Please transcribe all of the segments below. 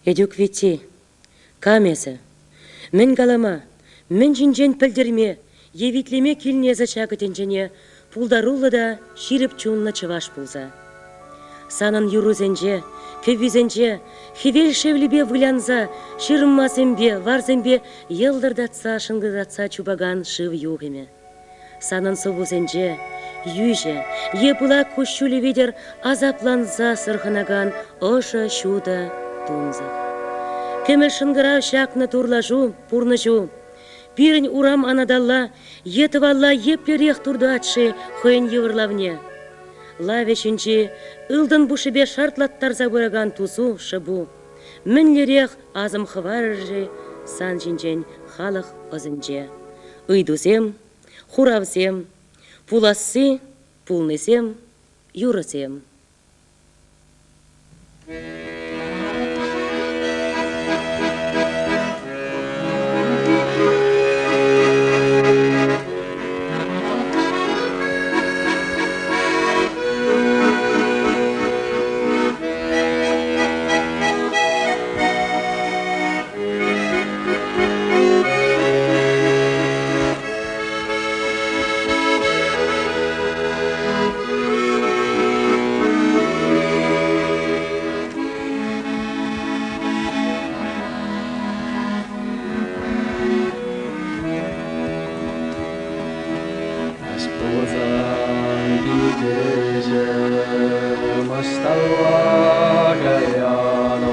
Эдюк Витти, кам эсӗ? Мӗн калама, мӗн ҫинчен пӗлтерме е витлеме килнӗ эсӗ ҫакӑ тӗнчене пултаруллӑ та ҫирӗп чунлӑ чӑваш пулса? Санӑн юррусенче, кӗввисенче хӗвел шевлипе вылянса ҫырмасемпе, варсемпе йӑлтӑртатса шӑнкӑртатса чупакан шыв юхӑмӗ. Санӑн сӑввусенче йӳҫӗ е пылак куҫҫулӗ витӗр асапланса сӑрхӑнакан ӑшӑ ҫутӑ тунсӑх. Кӗмӗл шӑнкӑрав ҫакнӑ турлашу пурнӑҫу. Пирӗн урам анаталла е тӑвалла еплерех туртать-ши хӑйӗн йывӑрлавне? Лавӗ ҫинчи ылтӑн пушшипе шартлаттарса пыракан тусу шӑпу. Мӗнлерех асӑм хӑварӗ-ши сан ҫинчен халӑх ӑсӗнче? Ыйтусем, хуравсем, пуласси, пулнисем, юрӑсем. Каҫ пулсан пикеҫӗм ӑҫталла каятӑн?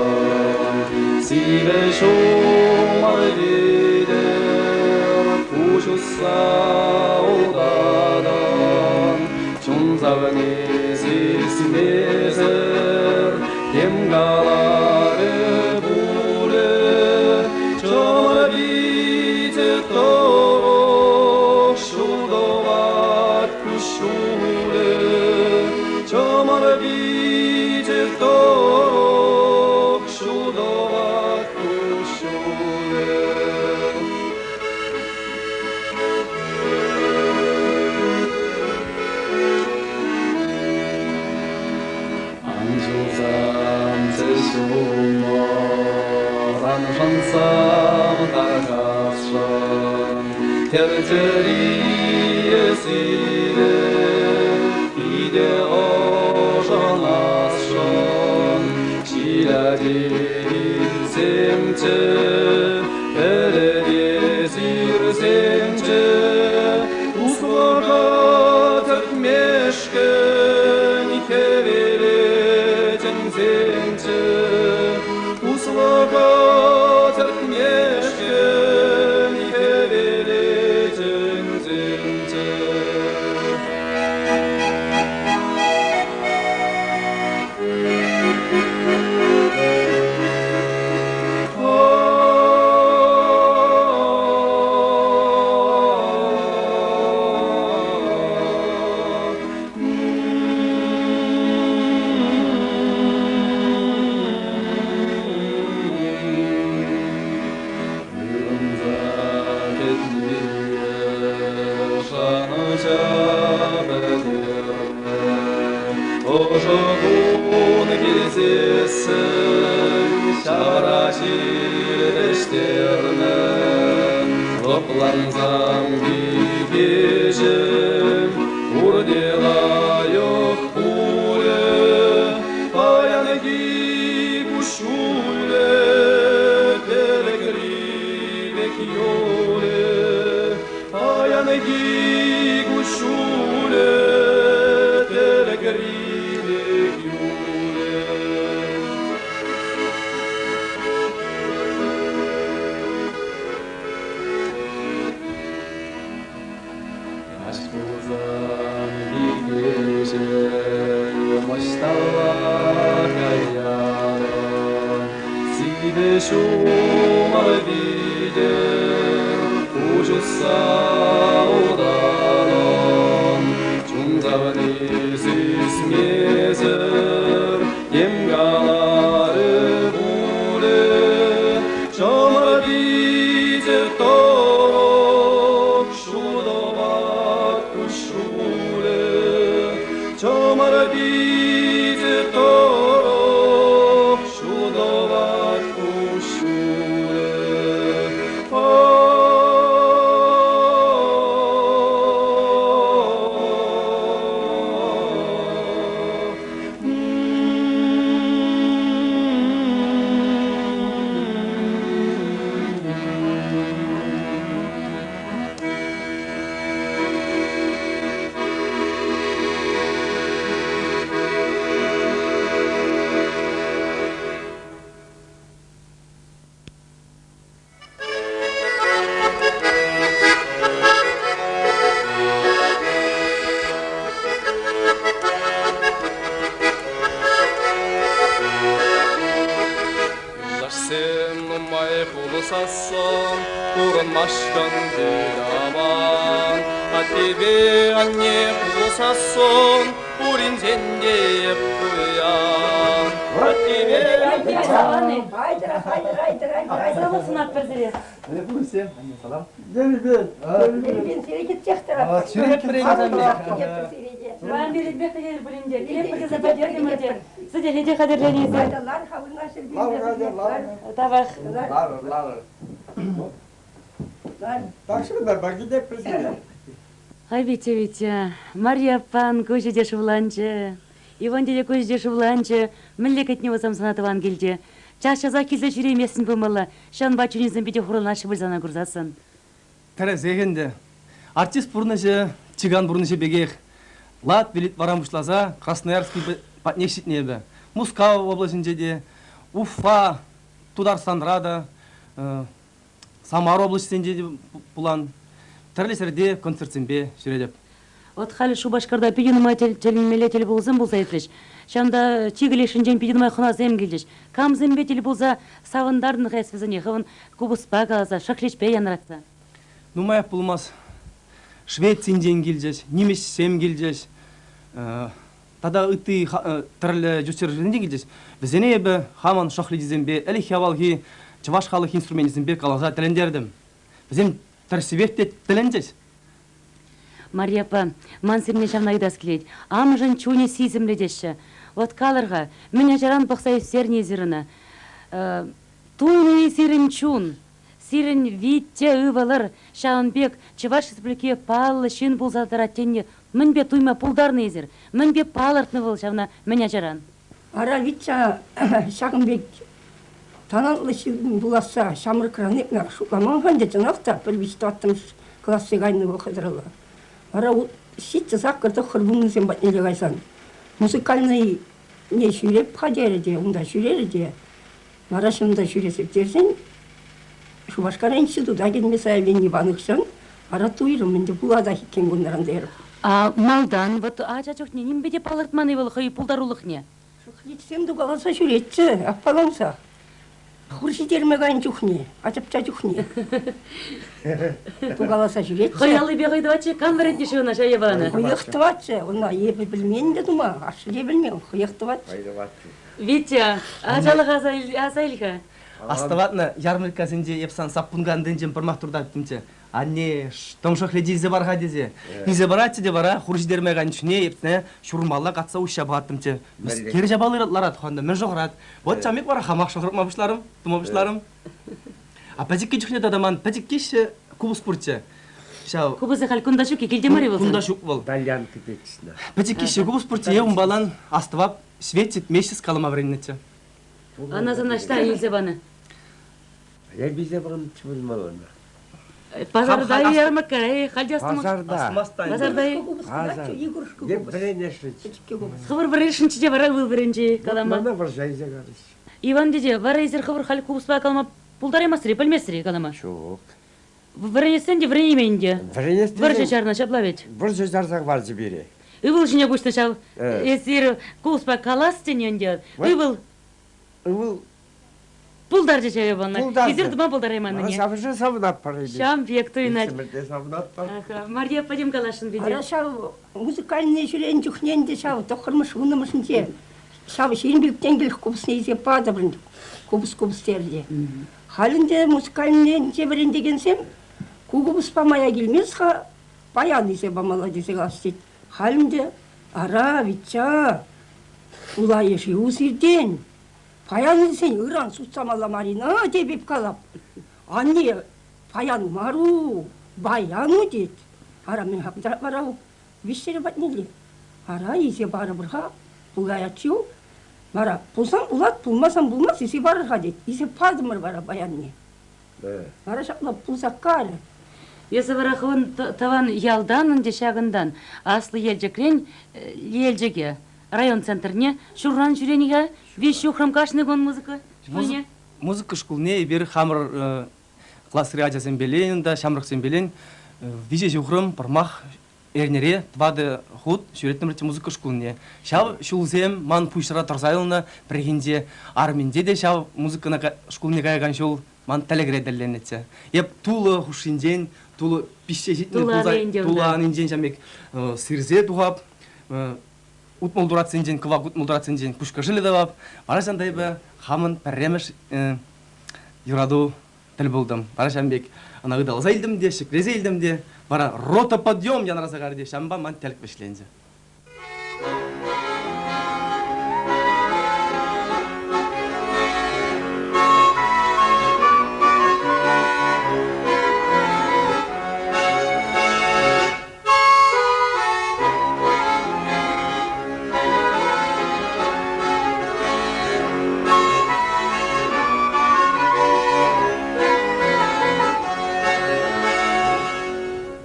Сивӗ ҫумӑр витӗр пуҫ усса утатӑн. Чун савни сисмесӗр тем каларӗ пулӗ, чӑмӑр пичӗ тӑрӑх ҫутӑлать куҫҫулӗ. Чӑмӑр пичӗ тӑрӑх ҫутӑлать куҫҫулӗ. Ан ҫулсам ҫумӑр, ан шансам тархасшӑн. Хӗр чӗрийӗ сивӗ, питӗ ӑшӑнасшӑн. Ҫил ачи илсемччӗ, пӗлӗте сирсемччӗ, туслӑха тӗртмешкӗн хӗвеле чӗнсенччӗ, туслӑха тӗртмешкӗн хӗвеле чӗнсенччӗ. Ывӑнса кӗтнӗ шанӑҫа пӗтернӗ. Ӑшӑ кун килсессӗн ҫавра ҫил вӗҫтернӗ. Лӑплансам пикеҫӗм, пурте лайӑх пулӗ. Паянхи куҫҫулӗ тӗлӗкри пек юлӗ. Паянхи куҫҫулӗ тӗлӗкри пек юлӗ. Каҫ пулсан пикеҫӗм ӑҫталла каятӑн? Сивӗ ҫумӑр витӗр куҫ усса утатӑн. Чун савни сисмесӗр тем каларӗ пулӗ. Чӑмӑр витӗр тӑрӑх ҫутӑлать куҫҫулӗ. Чӑмӑр витӗр тӑрӑх ҫутӑлать. Туссем нумай пулсассӑн пурӑнмашкӑн пит аван. Аттепе анне пулсассӑн пуринчен те эп пуян. Аттепе Айтӑр, айтӑр, айтӑр, айтӑр. Сывлӑх сунатпӑр сире. Пулсем, анне салам. Паян передмех те пулин те, килеп тесе пӗлтертӗмӗр те, сӗтеле те хатӗрленисем. Тавах. Ларӑр, ларӑр. Ай, Витя, Витя, Марья аппан куҫӗ те шывланчӗ, Иван тете куҫӗ те шывланчӗ. Мӗнле кӗтнӗ вӗсем сана тӑван килте? Час-часах килсе ҫӳрейместӗн пулмалла, ҫавӑнпа чунӗсем питӗ хурӑнаҫҫӗ пуль сана курсассӑн. Тӗрӗсех ӗнтӗ. Артист пурнӑҫӗ чикан пурнӑҫӗ пекех. Лат Велитваран пуҫласа Красноярский патнех ҫитнӗ эпӗ. Мускав облаҫӗнче те, Уфа, Тутарстанра та, Самар облаҫӗсенче те пулан. Тӗрлӗ ҫӗрте концертсемпе ҫӳретӗп. Вот халӗ Шупашкарта питӗ нумай тӗлӗнмелле тӗлпулусем пулса иртрӗҫ. Ҫавӑнта чикӗ лешӗнчен питӗ нумай хӑнасем килчӗҫ. Камсемпе тӗл пулса савӑнтартӑн-ха эс вӗсене хӑвӑн купӑспа каласа, шӑхличпе янратса? Нумаях пулмасть Швецинчен килчӗҫ, нимӗҫсем килчӗҫ, тата ытти тӗрлӗ ҫӗршывсенчен килчӗҫ. Вӗсене эпӗ хамӑн шӑхличӗсемпе, ӗлӗкхи-авалхи чӑваш халӑх инструменчӗсемпе каласа тӗлӗнтертӗм. Вӗсем тӗрӗссипех те тӗлӗнчӗҫ. Марья аппа, ман сирне ҫавна ыйтас килет. Амӑшӗн чунӗ сисӗмлӗ теҫҫӗ. Вӑт калӑр-ха, мӗн ачаран пӑхса ӳстернӗ эсир ӑна? Тунӑ-и сирӗн чун? Сирӗн Витя ывӑлӑр ҫавӑн пек Чӑваш Республики паллӑ ҫын пулса тӑрать тенине мӗнпе туйма пултарнӑ эсир? Мӗнпе палӑртнӑ вӑл ҫавна мӗн ачаран? Ара, Витя ҫакӑн пек талантлӑ ҫын пуласса ҫамрӑкран эпӗ шутламан-ха ӗнтӗ, чӑнах та, пӗр виҫ-тӑваттӑмӗш классе кайнӑ вӑхӑтра. Вара ҫиччӗ-саккӑр тӑххӑр вуннисем патнелле кайсан музыкальнӑйне ҫӳреп-ха терӗ те, унта ҫӳрерӗ те. Вара ҫунта ҫӳресе пӗтерсен Шупашкара института килме заявлени панӑ хыҫҫӑн вара туйрӑм ӗнтӗ пулатах иккен кунтан терӗм. А малтан вот ача чухне нимпе те палӑртман-и вӑл хӑй пултарулӑхне? Шӑхличсем тукаласа ҫӳретчӗ, аппаланса. Хур ҫитерме кайнӑ чухне, ачапча чухне. Тукаласа ҫӳретчӗ. Хӑй аллипе хӑй тӑватчӗ, кам вӗрентнӗ-ши ӑна ҫав япалана? Хӑех тӑватчӗ, ӑна эпӗ пӗлмен те тума, ашшӗ те пӗлмен, хӑех тӑватчӗ. Витя, ачалӑх аса ил-ха. Астӑватна, ярмӑрккасенче эп сан саппун кантинчен пӑрмах туртаттӑмччӗ. Анне, тӑм шӑхлич илсе пар-ха тесе. Илсе паратчӗ те вара хур ҫитерме кайнӑ чухне эпне ҫурмалла катса уҫҫа пӑхаттӑмччӗ. Мӗскер ҫапалли ларать хӑнта, мӗн шӑхӑрать. Вот ҫамик вара хамах шӑхӑртма пуҫларӑм, тума пуҫларӑм. А пӗчӗкки чухне тата ман пӗчӗккиҫҫӗ купӑс пурччӗ. Ҫав Купӑсӗ халь кунта ҫук-и, килте мар-и вӑл? Кунта ҫук вӑл. Тальянка тетчӗ. Пӗчӗккиҫҫӗ купӑс пурччӗ, е унпалан астӑвап Светит месяц калама вӗреннӗччӗ. Ӑна сана ӑҫта илсе панӑ? Я визе панӑччӗ пулмалла. Пасарта ярмарккара, халь те Пасарта. Пасарта. Пасар. Вӗренесшӗнччӗ. Хӑвӑр вӗренесшӗнччӗ те вара ывӑл вӗренчӗ калама. Мана вӑрҫа илсе кайрӗҫ. Иван тете, вара эсир хӑвӑр халь купӑспа калама пултараймастӑр-и, пӗлместӗр-и калама? Ҫук. Вӗренесен те вӗренеймен те. Вӗренес Вӑрҫӑ чарнӑ, ҫапла вӗт? Вӑрҫӑ чарса хӑварчӗ пире. Ывӑл ҫине куҫнӑ ҫав. Эсир купӑспа калас тенӗ ӗнтӗ. Ывӑл Ывӑл пултарчӗ ҫав ӑна. Пултарчӗ. Эсир тума пултарайманнине. Савӑнса савӑнатпӑр эпир. Ҫам пек туйӑнать. Иксӗмӗр те савӑнатпӑр. Аха. Марья пӗтӗм каласшӑн питӗ. Ара ҫав музыкальнӑй ҫӳренӗ чухне ӗнтӗ ҫав тӑххӑрмӗш вуннӑмӗшӗнче ҫав 25 тенкӗлӗх купӑсне илсе патӑмӑр ӗнтӗ. Купӑс купӑс терӗ те. Халь ӗнтӗ музыкальнӑйӗнче вӗрентекенсем ку купӑспа мая килмест-ха, паян илсе памалла тесе калас тет. Халь ӗнтӗ ара, Витя, улайӗ-ши у сиртен? Паян илсен ыран сутса мар-и тепӗп калап. Анне, паян мар-у, баян-у тет. Ара, мӗн хаклӑрах вара виҫҫӗре патнелле. Ара, илсе парӑпӑр-ха, пулаять-ҫу. Вара пулсан пулать, пулмасан пулмасть, илсе парӑр-ха тет. Илсе патӑмӑр вара баянне. Вара ҫапла пулса карӗ. Эсӗ вара хӑвӑн тӑван ялтан ӗнтӗ ҫакӑнтан, Аслӑ Елчӗкрен Елчӗке, район центрне ҫурран ҫӳренӗ-ха. Виҫ ҫухрӑм кашни кун музыка шкулне. Музыка шкулне эпир хамӑр класри ачасемпелен та, ҫамрӑксемпелен виҫӗ ҫухрӑм пӑрмах Эрнере тӑватӑ хут ҫӳреттӗмӗрччӗ музыка шкулне. Ҫав ҫулсем ман пуҫра тӑрса юлнӑ. Пӗррехинче арминче те ҫав музыкӑна шкулне каякан ҫул ман тӗлӗкре тӗлленнӗччӗ. Эп тулӑ хушшинчен, тулӑ пиҫсе ҫитнӗ пулса, тулӑ анинчен ҫав пек сирсе тухап, 60 туратсенчен, кӑвак 60 туратсенчен куҫ кӑшӑлӗ тӑвап. Вара ҫавӑнта эпӗ хамӑн пӗрремӗш юрату тӗл пултӑм. Вара ҫавӑн пек ӑна ыталаса илтӗм те, ҫӗклесе илтӗм те, вара рота подъем янраса карӗ те, ҫавӑнпа ман тӗлӗк вӗҫленчӗ.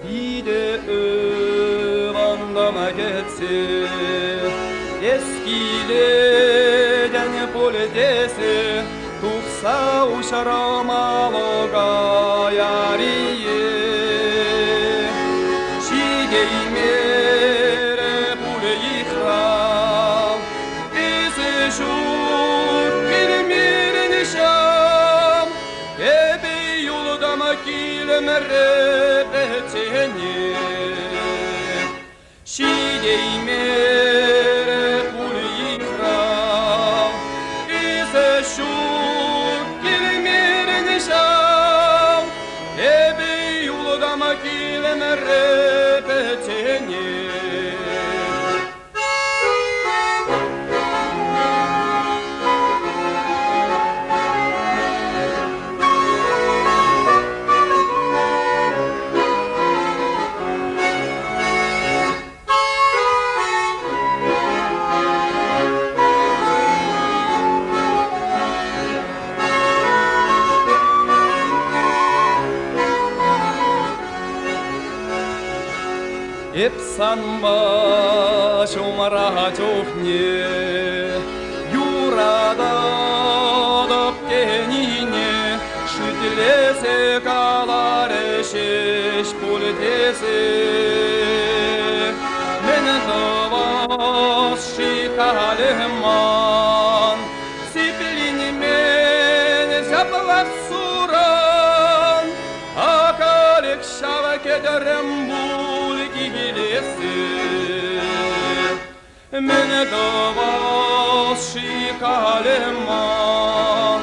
Питӗ ывӑнтӑм кӗтсе, эс килетӗн пуль тесе, тухса уҫрӑм алӑка ярие. Ҫитеймерӗ пуль йыхрав, эсӗ ҫук килмерӗн ҫав. Эпӗ юлтӑм килӗмре пӗччене. Ҫитеймерӗ пуль йыхрав, эсӗ ҫук килмерӗн ҫав. Эпӗ юлтӑм килӗмре пӗччене. Эп санпа ҫумра чухне юрататӑп тенине шӳтлесе каларӗ ҫеҫ пуль тесе. Мӗн тӑвас-ши халӗ ман сипленмен ҫаплах суран Ахалех ҫав кӗтӗрӗм пуль килессе. Мӗн тӑвас-ши халӗ ман?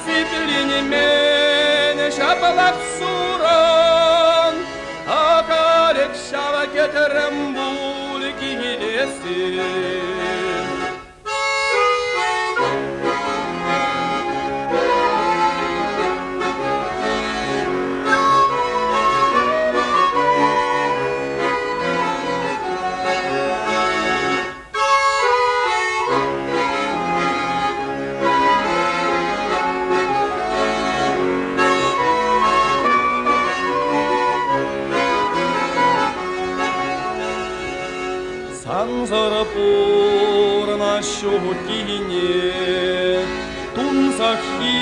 Сипленмен ҫаплах суран. Ахалех ҫав кӗтӗрӗм пуль килессе. Сансӑр пурӑнас ҫуккине, тунсӑххи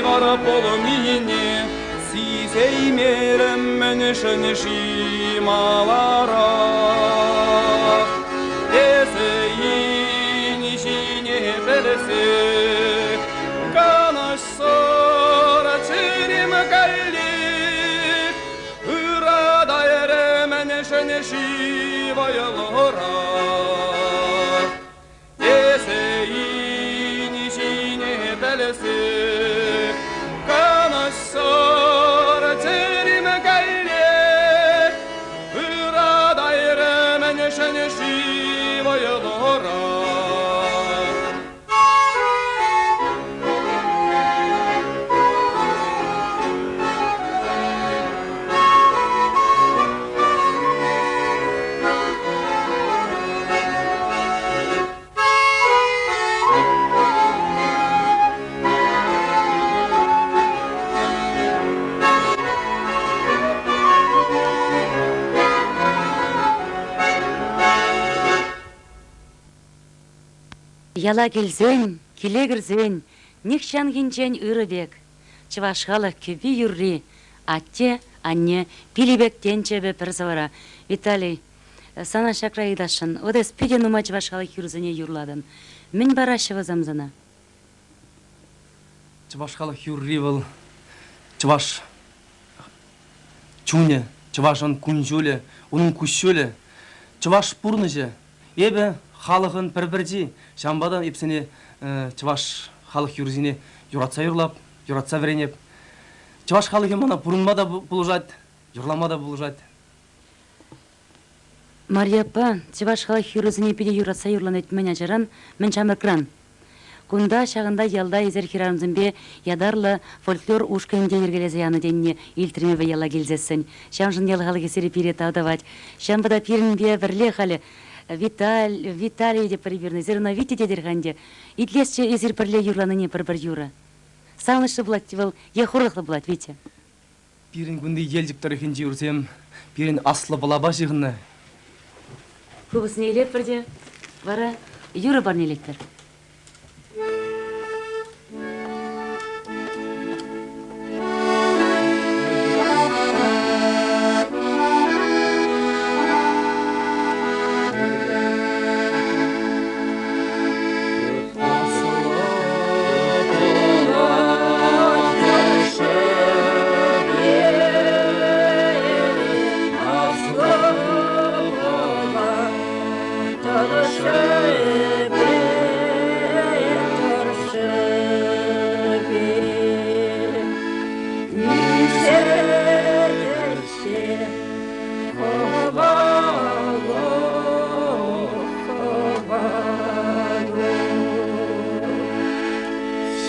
вара пулнине сисеймерӗм мӗншӗн-ши маларах. Эсӗ инҫине пӗлсе канӑҫсӑр чӗрем каллех Ыратайрӗ мӗншӗн-ши вӑйлӑрах? Эсӗ инҫине пӗлсе канӑҫсӑр чӗрем каллех ыратайрӗ мӗншӗн-ши вӑйлӑрах? Яла килсен, киле кӗрсен нихҫанхинчен ырӑ пек. Чӑваш халӑх кӗвви-юрри, атте, Анне пилӗ пек тенчӗ эпӗ пӗр сӑвӑра. Виталий, сана ҫакра ыйтасшӑн. Вот эс питӗ нумай чӑваш халӑх юррисене юрлатӑн. Мӗн параҫҫӗ вӗсем сана? Чӑваш халӑх юрри вӑл чӑваш чунӗ, чӑвашӑн кун-ҫулӗ, унӑн куҫҫулӗ, чӑваш пурнӑҫӗ. Эпӗ халӑхӑн пӗр пӗрчи, ҫавӑнпа та эпсене чӑваш халӑх юррисене юратса юрлап, юратса вӗренеп. Чӑваш халӑхӗ мана пурӑнма та пулӑшать, юрлама та пулӑшать. Марья аппа чӑваш халӑх юррисене питӗ юратса юрланать мӗн ачаран, мӗн ҫамрӑкран. Кунта, ҫакӑнта ялта эсир хӗрарӑмсемпе ятарлӑ фольклор ушкӑнӗ те йӗркелесе янӑ тенине илтрӗм эпӗ яла килсессӗн. Ҫавӑншӑн ял халӑхӗ сире пире тав тӑвать. Ҫавӑнпа та пирӗнпе пӗрле халӗ Виталь, Виталий те пӗр эпир. Эсир ӑна Витя тетӗр-ха ӗнтӗ. Итлесчӗ эсир пӗрле юрланине пӗр-пӗр юрӑ. Савӑнӑҫлӑ пулать вӑл е хурлӑхлӑ пулать, Витя? Пирӗн кунти Елчӗк тӑрӑхӗнчи юрсем пирӗн Аслӑ Пӑлапа ҫыхӑннӑ. Купӑсне илетпӗр те вара юрӑ парнелетпӗр.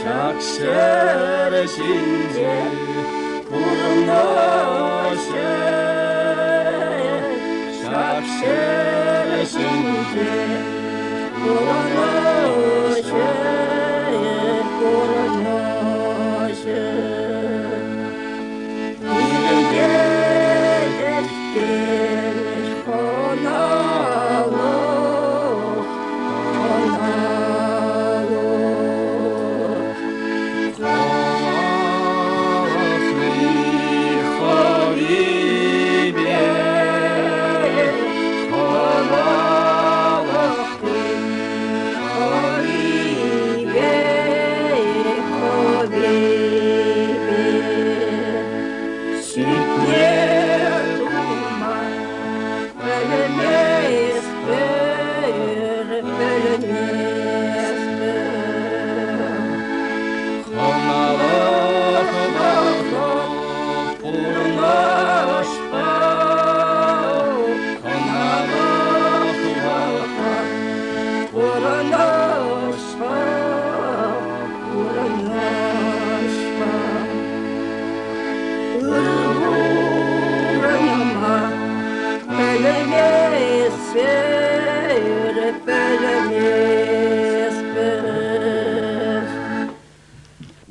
Ҫак ҫӗр ҫинче пурӑнаҫҫӗ, ҫак ҫӗр ҫинче пурӑнаҫҫӗ, пурӑнаҫҫӗ.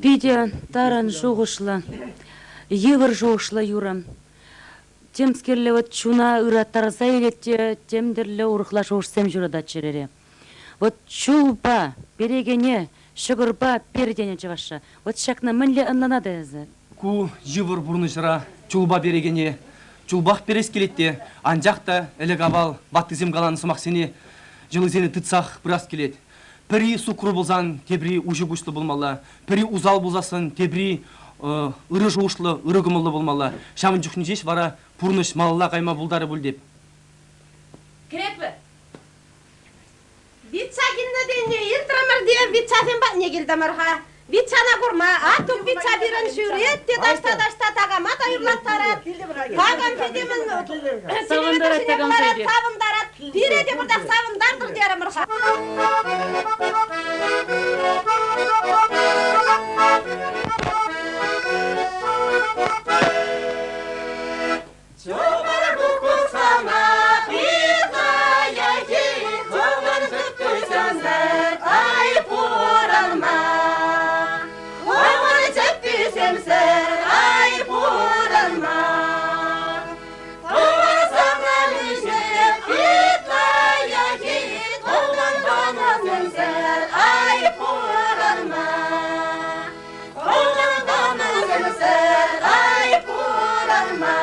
Питӗ тарӑн шухӑшлӑ, йывӑр шухӑшлӑ юрӑ. Темскерле вот чуна ыраттарса илет те тем тӗрлӗ урӑхла шухӑшсем ҫуратать чӗрере. Вот чулпа перекене ҫӑкӑрпа пер тенӗ чӑвашра. Вот ҫакна мӗнле ӑнланатӑн эсӗ? Ку йывӑр пурнӑҫра чулпа перекене чулпах перес килет те, анчах та ӗлӗк-авал ваттисем каланӑ сӑмахсене, йӑлисене тытсах пырас килет. Пӗри суккӑр пулсан, тепри уҫӑ куҫлӑ пулмалла, пӗри усал пулсассӑн, тепри ырӑ шухӑшлӑ, ырӑ кӑмӑллӑ пулмалла. Ҫавӑн чухне ҫеҫ вара пурнӑҫ малалла кайма пултарӗ пуль теп. Кӗретпӗр. Витса килнӗ тенӗ иртрӗмӗр те Витсасем патне килтӗмӗр-ха. Витсана курма, аттук Витса пирӗн ҫӳрет те таҫта-таҫта такама та юрлаттарать. Такам петемӗн Савӑнтарать такам пете. Савӑнтарать. Пире те пӑртак савӑнтартӑр терӗмӗр-ха. Чупар куккуксана пит-лайӑхи, хӑвӑн чӗпписемсӗр ай пурӑнма. Хӑвӑн чӗпписемсӗр ай пурӑнма. Хӑвӑн сана миҫе пит-лайӑхи, хӑвӑн тӑнӑсемсӗр ай пурӑнма. Хӑвӑн тӑнӑсемсӗр ай пурӑнма.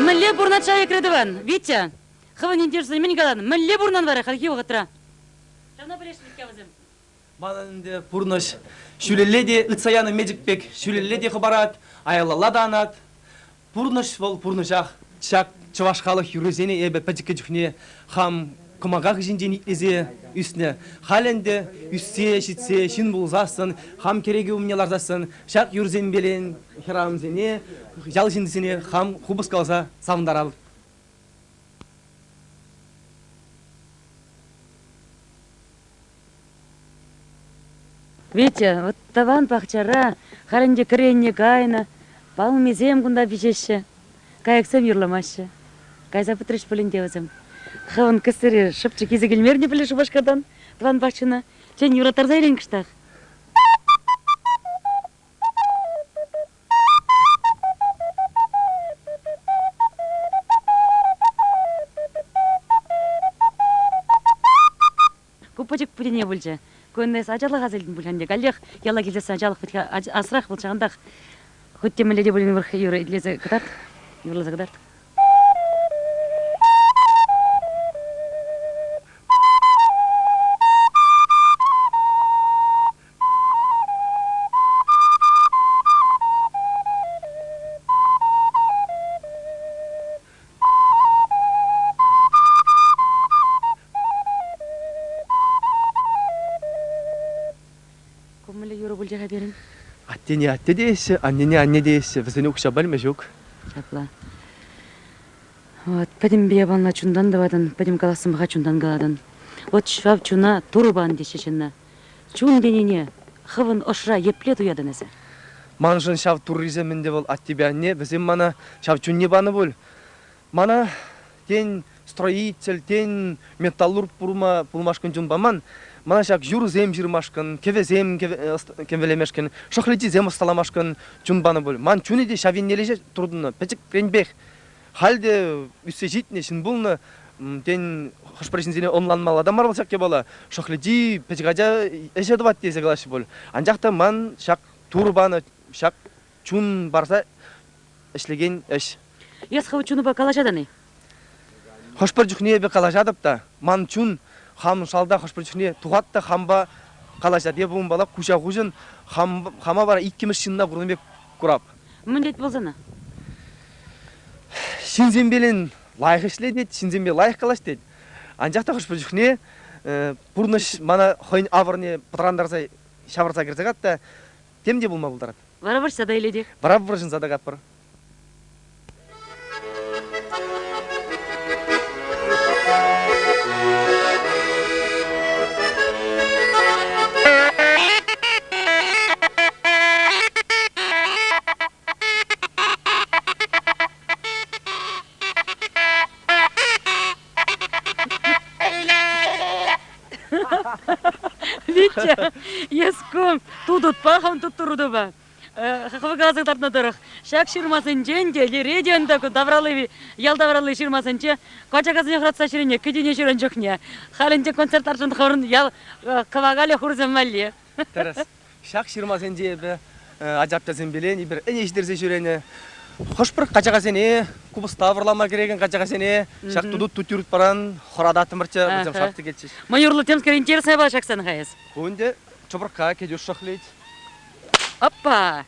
Мӗнле пурӑнать ҫав тӑван? Витя, хӑвӑн ентешсене мӗн калан? Мӗнле пурӑнан вара хальхи вӑхӑтра? Ҫавна пӗлесшӗн-ҫке вӗсем. Манӑн ӗнтӗ пурнӑҫ ҫӳлелле те ытса янӑ мечӗк пек ҫӳлелле те хӑпарать, аялалла та анать. Пурнӑҫ вӑл пурнӑҫах. Ҫак чӑваш халӑх юррисене эпӗ пӗчӗккӗ чухне хам кӑмака хыҫӗнчен итлесе ӳснӗ. Халь ӗнтӗ ӳссе ҫитсе ҫын пулсассӑн, хам кӗреке умне ларсассӑн ҫак юрсемпелен хӗрарӑмсене, ял ҫыннисене хам купӑс каласа савӑнтаратӑп. Витя, вот тӑван пахчара халь ӗнтӗ кӗренне кайнӑ, палмисем кунта пиҫеҫҫӗ, кайӑксем юрламаҫҫӗ. Кайса пӗтрӗҫ пулин те вӗсем. Хӑвӑн кӗсьере шӑпчӑк илсе килмерӗн-и пӗле Шупашкартан тӑван пахчана? Тен, юраттарса илен кӑштах? Ку пӗчӗк путене пулчӗ. Ку ӗнтӗ эс ачалӑх аса илтӗн пуль ӗнтӗ. Каллех яла килсессӗн ачалӑх вӗт-ха асрах вӑл ҫавӑнтах. Хуть те мӗнле те пулин вӑрх юрӑ итлесе кӑтарт, юрласа кӑтарт. Ку мӗнле юрӑ пулчӗ-ха пирӗн? Аттене атте тееҫҫӗ, аннене анне тееҫҫӗ. Вӗсене укҫа пӗлме ҫук. Ҫапла. Вот, пӗтӗмпе япалана чунтан тӑватӑн, пӗтӗм калассӑмха чунтан калатӑн. Вот ҫав чуна Турӑ панӑ теҫҫӗ ҫынна. Чун тенине хӑвӑн ӑшра епле туятӑн эсӗ? Маншӑн ҫав туррисем ӗнтӗ вӑл аттепе анне, вӗсем мана ҫав чунне панӑ пуль. Мана, тен, строитель, тен, металлург пулма пулмашкӑн чун паман. Мана ҫак юрӑсем ҫырмашкӑн, кӗвӗсем кӗвӗлемешкӗн, шӑхличисем ӑсталамашкӑн чун панӑ пуль. Ман чунӗ те ҫав еннелле ҫеҫ туртӑннӑ, пӗчӗкренпех. Халь те ӳссе ҫитнӗ ҫын пулнӑ, тен, хӑш-пӗр ҫынсене ӑнланмалла та мар вӑл ҫак япала. Шӑхличи пӗчӗк ача ӗҫе тӑвать тесе калаҫҫӗ пуль. Анчах та ман ҫак Турӑ панӑ ҫак чун парса ӗҫлекен ӗҫ. Эс хӑв чунупа калаҫатӑн-и? Хӑш-пӗр чухне эпӗ калаҫатӑп та, ман чун хам шалта хӑш-пӗр чухне тухать та хампа калаҫать. Эпӗ унпала куҫа-куҫӑн хам, хама вара иккӗмӗш ҫынна курнӑ пек курап. Мӗн тет пулсана? Ҫынсемпелен лайӑх ӗҫле тет, ҫынсемпе лайӑх калаҫ тет. Анчах та хӑш-пӗр чухне пурнӑҫ мана хӑйӗн авӑрне пӑтрантарса ҫавӑрса кӗрсе кать та тем те пулма пултарать. Вара вӑрҫса та илетех. Вара вӑрҫӑнса та катпӑр. Витя, эс ку тутутпа хам туттурутупа. Хӑв каласа кӑтартнӑ тӑрӑх, ҫак ҫырмасенчен те, лере те ӗнтӗ тавралли, ял тавралли ҫырмасенче качакасене хӑратса ҫӳренӗ, кӗтӳне ҫӳрен чухне. Халь ӗнтӗ концерт лартсан хӑвӑрӑн ял кӑвакалӗ хурсем валли. Тӗрӗс. Ҫак ҫырмасенче эпӗ ача-пӑчасемпелен эпир ӗне ҫитерсе ҫӳренӗ. Хӑш-пӗр качакасене, купӑста вӑрлама кӗрекен качакасене ҫак тутут тутюрт паран хӑрататтӑмӑрччӗ, вӗсем шарт тӗкетчӗҫ. Мӑюрлӑ темскер интересная была ҫаксан-ха эс. Ку ӗнтӗ чӑпӑркка кӗтӳ шӑхлет. Опа!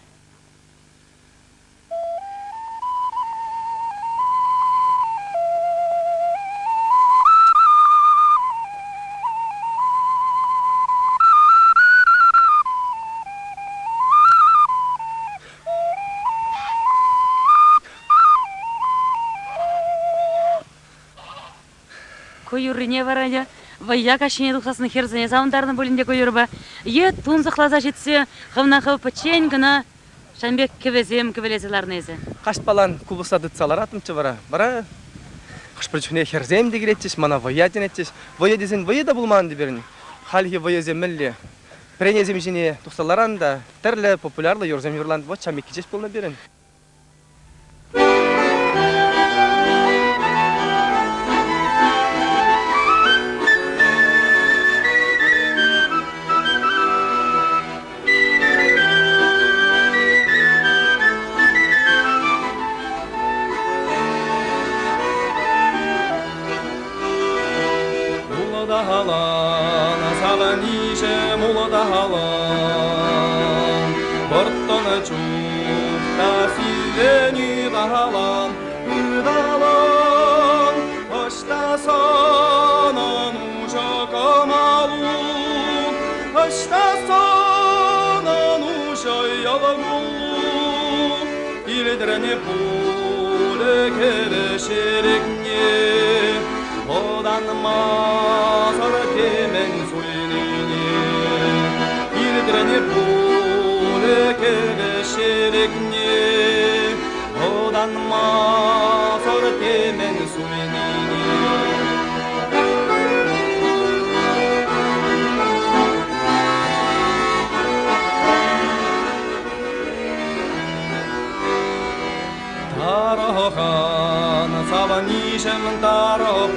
Ку юррине вара вӑййа каҫхине тухсассӑн хӗрсене савӑнтарнӑ пулин те ку юрӑпа е тунсӑхласа ҫитсе хӑвна хӑв пӗччен кӑна ҫавӑн пек кӗвӗсем кӗвӗлесе ларнӑ эсӗ. Каҫпалан купӑста тытса лараттӑмччӗ вара. Вара хӑш-пӗр чухне хӗрсем те килетчӗҫ, мана вӑййа чӗнетчӗҫ. Вӑйӑ тесен вӑйӑ та пулман ӗнтӗ пирӗн. Хальхи вӑйӑсем мӗнле? Пӗренесем ҫине тухса ларан та тӗрлӗ популярлӑ юрӑсем юрлан. Вот ҫав микки ҫеҫ пулнӑ пирӗн. Савӑнишӗм улталан, Вӑрттӑн чух та сиввӗн ыталан, ыталан. Ӑҫта санӑн уҫӑ кӑмӑлу, Ӑҫта санӑн уҫӑ йӑл-куллу? Илтрӗн пулӗ кӗвӗ шерекне, Вӑтанмасӑр темӗн суйнине. Илтрӗн пулӗ кӗвӗ шерекне, Вӑтанмасӑр темӗн суйнине. Тарӑхан, савӑнишӗм тарӑхан,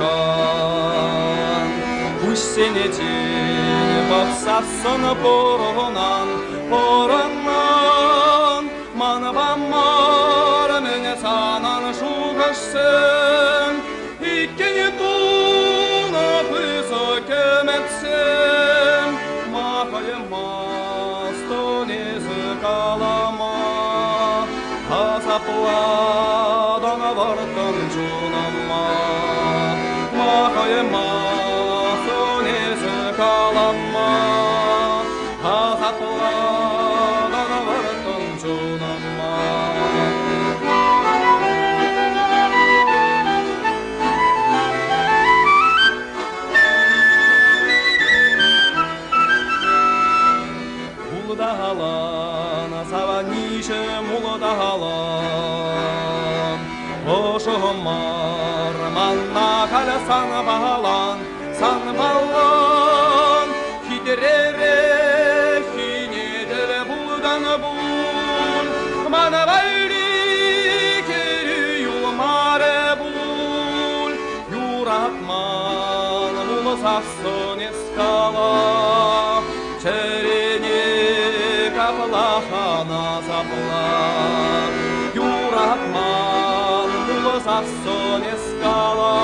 Куҫсене тин пӑхсассӑн пурӑнан, пурӑнан. Манпа мар-мӗн санӑн шухӑшсем, Иккӗн тунӑ пысӑк ӗмӗтсем. Ма хӑймастӑн эсӗ калама, Асаплатӑн вӑрттӑн чунӑма. Ма хӑймастӑн эсӗ калама, Асаплатӑн вӑрттӑн чунӑма. Улталан, савӑнишӗм улталан, Ӑшӑ мар манна халь санпалан, санпалан. Хитререх-хине тӗл пултан пуль, Мана валли хӗрӳ юлмарӗ пуль. Юратман пулсассӑн эс кала, Чӗрене каплахана сапла. Юратман пулсассӑн эс кала,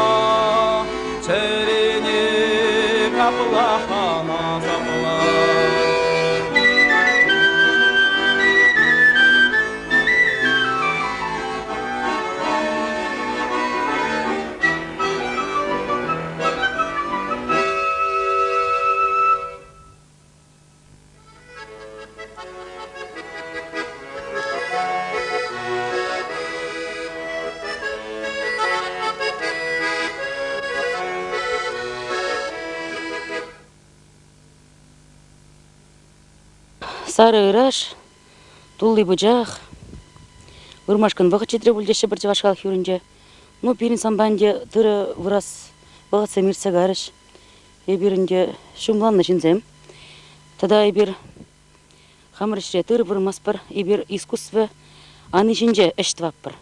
Чӗрене каплахана сапла. Сарӑ ыраш, тулли пучах. Вырмашкӑн вӑхӑт ҫитрӗ пуль теҫҫӗ пӗр чӑваш халӑх юрринче. Ну, пирӗн санпа ӗнтӗ тырӑ вырас вӑхӑтсем иртсе кайрӗҫ. Эпир ӗнтӗ ҫумланнӑ ҫынсем. Тата эпир хамӑр ӗҫре тырӑ вырмастпӑр, эпир искусство ани ҫинче ӗҫ тӑватпӑр.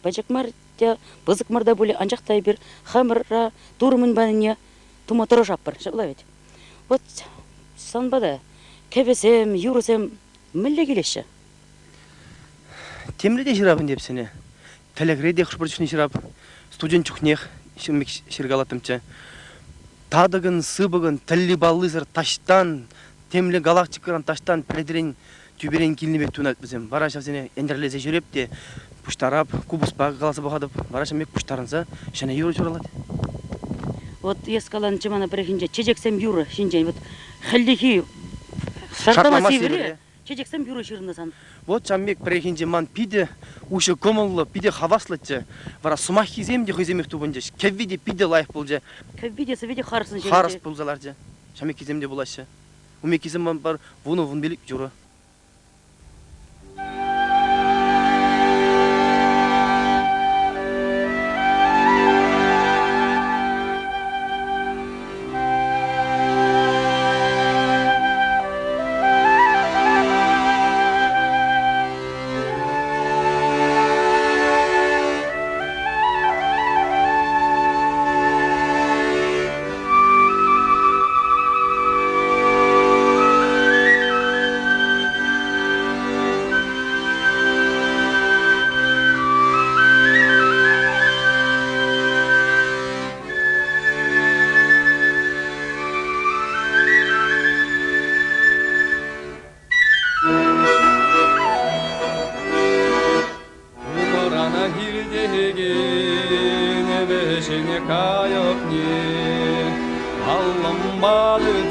Пӗчӗк мар те, пысӑк мар та пулӗ, анчах та эпир хамӑра Турӑ мӗн панине тума тӑрӑшатпӑр, ҫапла вӗт. Вот санпа та кӗвӗсем, юрӑсем мӗнле килеҫҫӗ? Темле те ҫырап ӗнтӗ эпсене. Тӗлӗкре те хӑш-пӗр чухне ҫырап. Студент чухнех ҫыркалаттӑмччӗ. Татӑкӑн, сыпӑкӑн, тӗлли-паллисӗр таҫтан, темле галактикӑран таҫтан пӗлӗтрен, тӳперен килнӗ пек туйӑнать вӗсем. Вара ҫавсене ӗнтӗрлесе ҫӳреп те пуҫтарап, купӑспа каласа пӑхатӑп. Вара ҫавӑн пек пуҫтарӑнса ҫӗнӗ юрӑ ҫуралать. Вот эс каланӑччӗ мана пӗррехинче чечексем юрӑ ҫинчен. Вот хӗллехи шартлама сивӗре Чечексем юрӑ ҫырнӑ сан. Вот ҫавӑн пек пӗррехинче ман питӗ уҫӑ кӑмӑллӑ, питӗ хаваслӑччӗ. Вара сӑмаххисем те хӑйсемех тупӑнчӗҫ. Кӗвви те питӗ лайӑх пулчӗ. Кӗвви те сӑвви те харӑссӑн ҫырӑнчӗ. Харӑс пулса ларчӗ. Ҫавӑн пеккисем те пулаҫҫӗ. Ун пеккисем ман пӗр 10-15 юрӑ.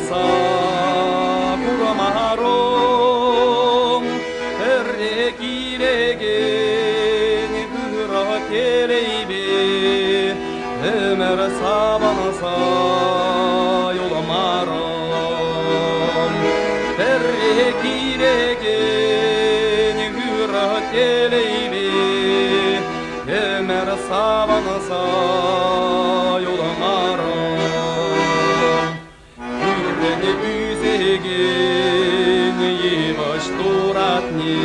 савӑнса курмарӑм. Пӗрре килекен ырӑ телейпе ӗмӗр савӑнса юлмарӑм. Пӗрре килекен ырӑ телейпе ӗмӗр савӑнса юлмарӑм. Пӳртен ӳсекен йывӑҫ туратне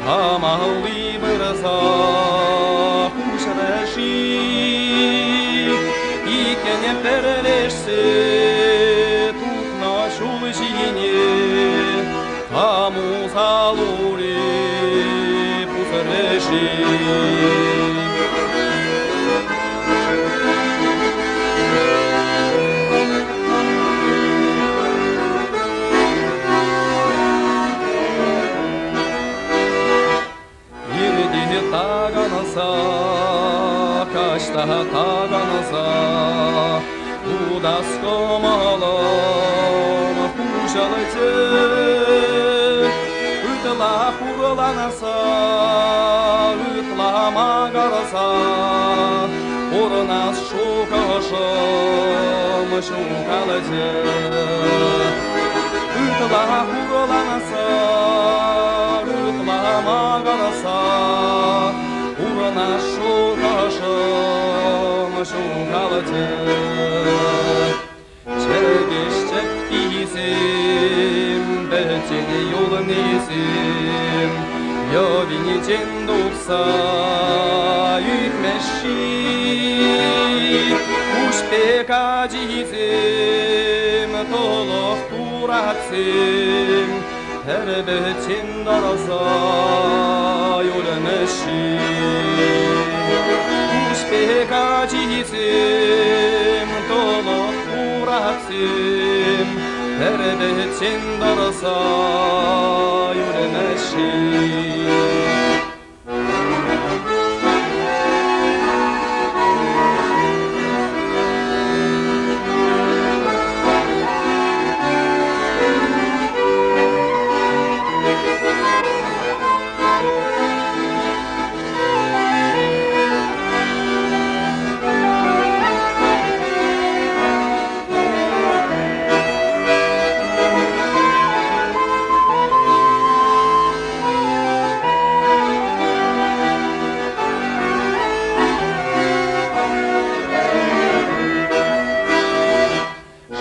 камалли вырса хуҫрӗ-ши? Иккӗн пӗрлешсе тухнӑ ҫул ҫине кам усал ури пусрӗ-ши? Иртен такӑнса, каҫта такӑнса, утас кӑмӑлӑм хуҫалчӗ. Ытла хурланса, ытла макӑрса, пурӑнас шухӑшӑм ҫухалчӗ. Ытла хурланса, ытла макӑрса, пурӑнас шухӑшӑм ҫухалчӗ. Чӗкеҫ чӗпписем, пӗччен юлнисем, йӑвинчен тухса ӳкмеҫ-ши? Куҫ пек ачисем, тӑлӑх туратсем, пӗр пӗччен тӑрса юлмӗҫ-ши? Куҫ пек ачисем, тӑлӑх туратсем, пӗр пӗччен тӑрса юлмӗҫ-ши?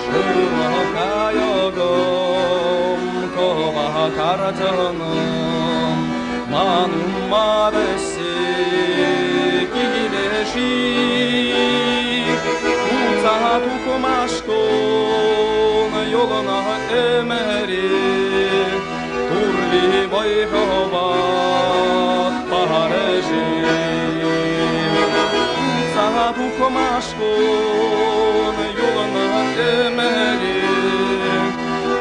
Шурӑ кайӑкӑм, кӑвакарчӑнӑм, ман умма вӗҫсе киле-ши? Утса тухмашкӑн юлнӑ ӗмӗре Турри вӑй-хӑват парӗ-ши? Утса тухмашкӑн юлнӑ ӗмӗре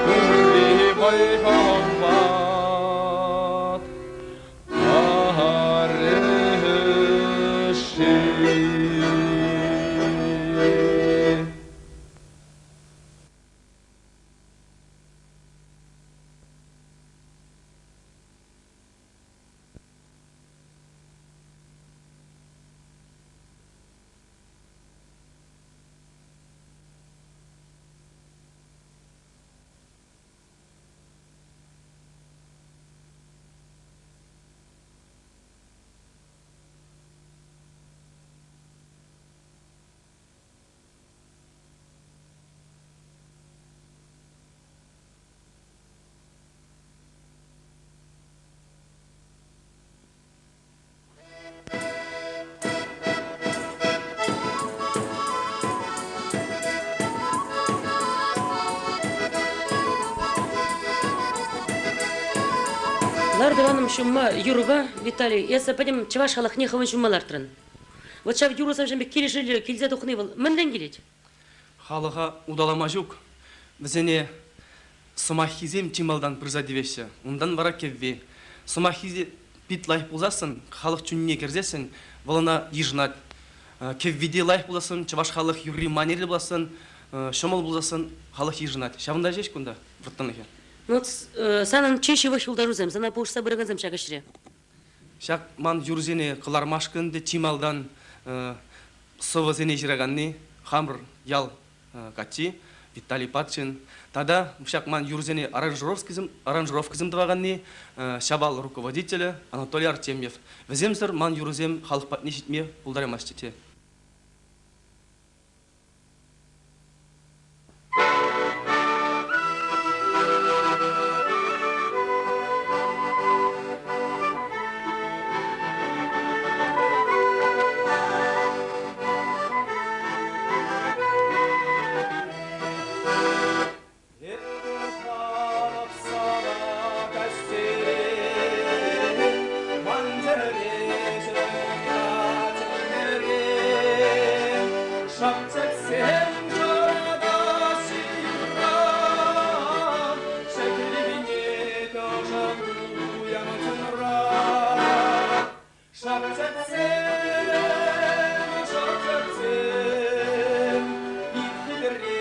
Турри вӑй-хӑват парӗ-ши? Лар-тӑванӑм ҫумма юрӑпа, Виталий, эсӗ пӗтӗм чӑваш халӑхне хӑвӑн ҫумма лартрӑн. Вот ҫав юрӑсем ҫын пек килӗшӳллӗ килсе тухни вӑл мӗнрен килет? Халӑха улталама ҫук. Вӗсене сӑмаххисем чи малтан пырса тивеҫҫӗ. Унтан вара кӗвви. Сӑмаххи пит лайӑх пулсассӑн, халӑх чунне кӗрсессӗн, вӑл ӑна йышӑнать. Кӗвви те лайӑх пулсассӑн, чӑваш халӑх юрри манерлӗ пулсассӑн, ҫӑмӑл пулсассӑн халӑх йышӑнать. Ҫавӑнта ҫеҫ кунта вӑрттӑнлӑхӗ. Ну, санӑн чи ҫывӑх юлташусем, сана пулӑшса пыракансем ҫак ӗҫре. Ҫак ман юрӑсене кӑлармашкӑн те чи малтан сӑвӑсене ҫыраканни хамӑр ял каччи Виталий Патшин тата ҫак ман юрӑсене аранжировкӑсем, аранжировкӑсем тӑваканни Ҫавал руководителӗ Анатолий Артемьев. Вӗсемсӗр ман юрӑсем халӑх патне ҫитме пултараймасть те. Шапчӑксем юратаҫҫӗ юрра, Ҫӗклене тӑшӑн туям чунра. Шапчӑксем, шапчӑксем, ик-хитре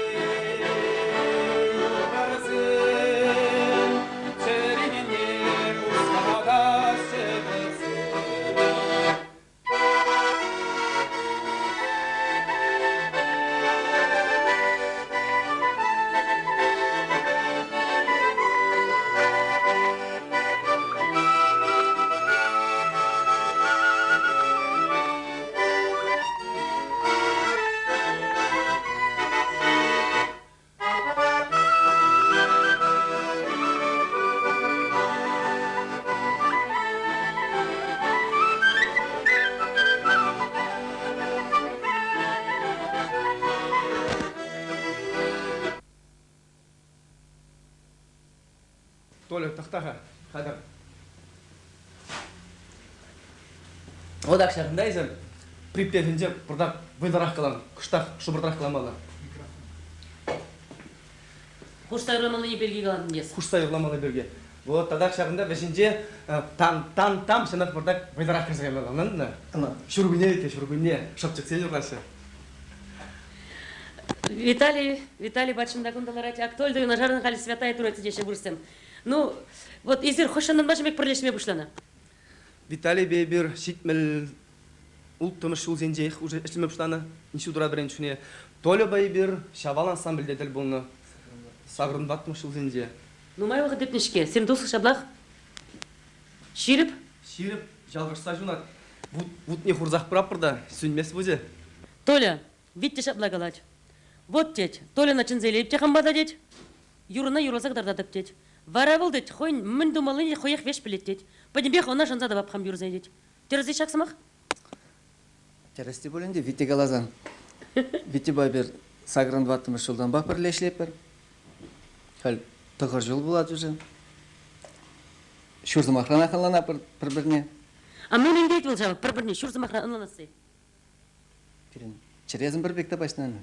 юлтарсем, чӗрене хускатаҫҫӗ вӗсем. Толя, тӑхта-ха, хатӗр. Вӑтах ҫакӑнта эсӗ припевӗнче пӑртак вӑйлӑрах калан, кӑштах шӑпӑртрах каламалла. Хушса юрламаллине пирки калатӑн эс. Хушса юрламалли пирки. Вот татах ҫакӑнта вӗҫӗнче тан там ҫынах пӑртак вӑйлӑрах кӗрсе каймалла. Ӑнлантӑн-а? Ҫуркунне те ҫуркунне шӑпчӑксем юрлаҫҫӗ. Виталий, Виталий патшин та кунта ларать. Актуаль юнашарӑн халь святая Троица теҫҫӗ вырӑссем. Ну, вот эсир хӑҫантанпа ҫемек пӗрлешме пуҫланӑ? Виталийпе эпир 76-мӗш ҫулсенчех уже ӗҫлеме пуҫланӑ институтра вӗреннӗ чухне. Тольӑпа эпир Ҫавал ансамбльте тӗл пулнӑ 84-мӗш ҫулсенче. Нумай вӑхӑт иртнӗ-ҫке. Сирӗн туслӑх ҫаплах ҫирӗп? Ҫирӗп, ялкӑшса ҫунать. Вутне хурсах пыратпӑр та, сӳнмест вучӗ. Толя, Витя ҫапла калать. Вот, тет, Тольӑна чӗнсе илетӗп те хампа та, тет. Юрӑна юрласа кӑтартатӑп, тет. Вара вӑл, тет, хӑйӗн мӗн тумаллине хӑех веҫ пӗлет, тет. Пӗтӗмпех ӑна шанса тӑвап хам юрӑсене, тет. Тӗрӗс-и ҫак сӑмах? Тӗрӗс те пуль ӗнтӗ, Витя каласан. Витьӑпа эпир сакӑрӑн тӑваттӑмӗш ҫултанпа пӗрле ӗҫлетпӗр. Халь тӑхӑр ҫул пулать уже. Ҫур сӑмахранах ӑнланатпӑр пӗр-пӗрне. А мӗн ӗнтет вӑл ҫав пӗр-пӗрне ҫур сӑмахран ӑнланасси? Пирӗн чӗресӗм пӗр пек тапаҫнӑ.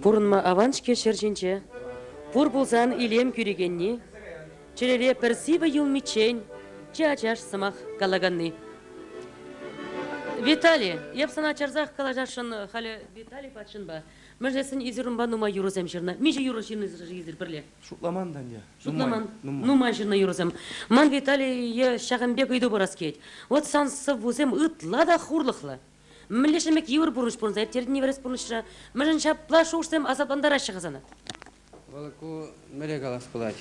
Пурӑнма аван-ҫке ҫӗр ҫинче. Пур пулсан илем кӳрекенни, чӗрере пӗр сивӗ юлмиччен чи ачаш сӑмах калаканни. Виталий, эп сана чарсах калаҫасшӑн халӗ Виталий Патшинпа. Мӗншӗн эсир унпа нумай юрӑсем ҫырнӑ? Миҫе юрӑ ҫырнӑ эсир пӗрле? Шутламан та ӗнтӗ. Шутламан. Нумай ҫырнӑ юрӑсем. Ман Виталие ҫакӑн пек ыйту парас килет. Вот сан сӑввусем ытла та хурлӑхлӑ. Мӗнле ҫӗмӗк йывӑр пурнӑҫ пурӑнса ирттернине вӗрес пурнӑҫра мӗншӗн ҫапла шухӑшсем асаплантараҫҫӗ-ха сана? Вӑл ку мӗнле калас пулать.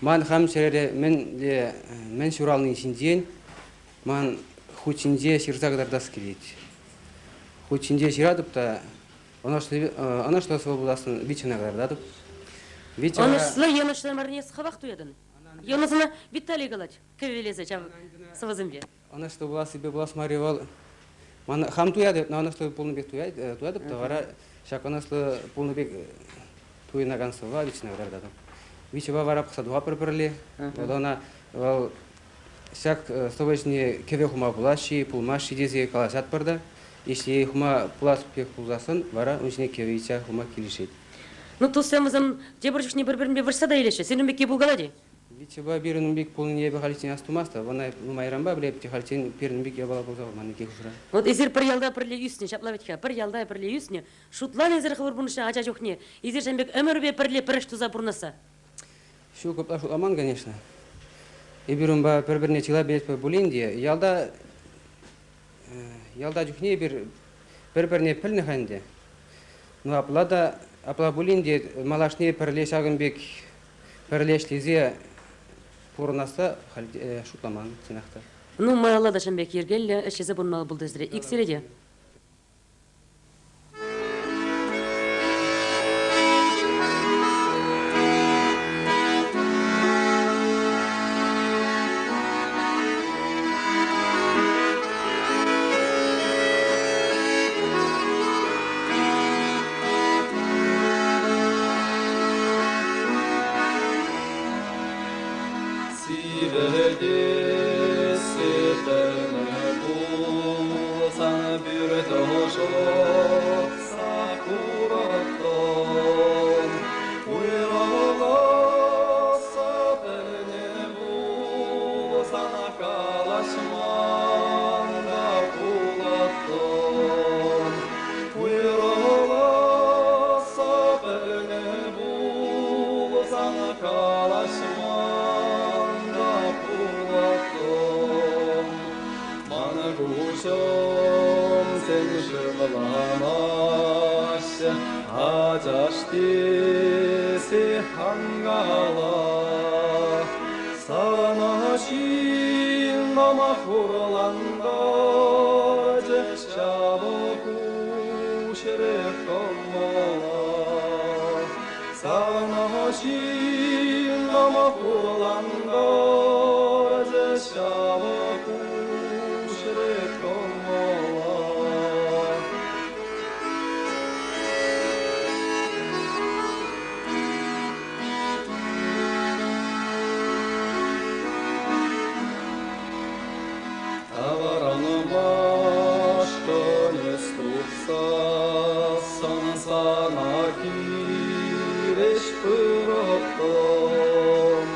Ман хам чӗрере мӗнле мӗн ҫурални ҫинчен ман хут ҫинче ҫырса кӑтартас килет. Хут ҫинче ҫыратӑп та Ӑнӑҫлӑ сӑвӑ пулассӑн Витьӑна кӑтартатӑп. Витя Ӑнӑҫлӑ йӑнӑшлӑ марне эс хӑвах туятӑн. Йӑнӑсӑна Виталий калать кӗвӗлесе ҫав сӑвӑсемпе. Ӑнӑҫлӑ пулассипе пулас марри вӑл ман хам туятӑп, но ӑнӑҫлӑ пулнӑ пек туятӑп та вара ҫак ӑнӑҫлӑ пулнӑ пек туйӑнакан сӑвва Витьӑна кӑтартатӑп. Витьӑпа вара пӑхса тухатпӑр пӗрле. Вӑл ӑна вӑл ҫак сӑвӑ ҫине кӗвӗ хума пулать-ши, пулмасть-ши тесе калаҫатпӑр та. Если хума пулас пек пулсассӑн, вара ун ҫине кӗвӗ ыйтса хума килӗшет. Ну, туссем вӗсем тепӗр чухне пӗр-пӗринпе вӑрҫса та илеҫҫӗ. Сирӗн пекки пулкалать-и? Витьӑпа пирӗн ун пек пулнине эпӗ халиччен астумастӑп. Ӑна нумайранпа пӗлеп те халиччен пирӗн ун пек япала пулса курман икӗ хушӑра. Вот эсир пӗр ялта пӗрле ӳснӗ, ҫапла вӗт-ха, пӗр ялта пӗрле ӳснӗ. Шутлан эсир хӑвӑр пурнӑҫра ача чухне, эсир ҫавӑн пек ӗмӗрпе пӗрле пӗр ӗҫ туса пурӑнасса. Ҫук, ытла шутламан, конечно. Эпир унпа пӗр-пӗрне чылай пӗлетпӗр пулин те, ялта ялта чухне эпир пӗр-пӗрне пӗлнӗ-ха ӗнтӗ. Ну, апла та, апла пулин те малашне пӗрле ҫакӑн пек пӗрле ӗҫлесе пурӑнасса халь шутламан, чӑнах та. Ну, малалла та ҫавӑн пек йӗркеллӗ ӗҫлесе пурӑнмалла пултӑр сире. Иксӗре те. Сивӗтесси тӗнӗ пулсан пӳрт ӑшӑтса курӑттӑм. Уйрӑласса пӗлнӗ пулсан калаҫман та пулӑттӑм. Уйрӑласса пӗлнӗ пулсан калаҫман та пулӑттӑм. Ман куҫӑмсем шывланаҫҫӗ, ачаш тесе хангала. Сана ҫыннӑм хурлантарчӗ, ҫавӑ куҫрӗ кӑмӑла. Сана ҫыннӑм хурлантарчӗ, ҫавӑ куҫрӗ кӑмӑла. Тавранмашкӑн эс тухсассӑн сана хирӗҫ пырӑттӑм.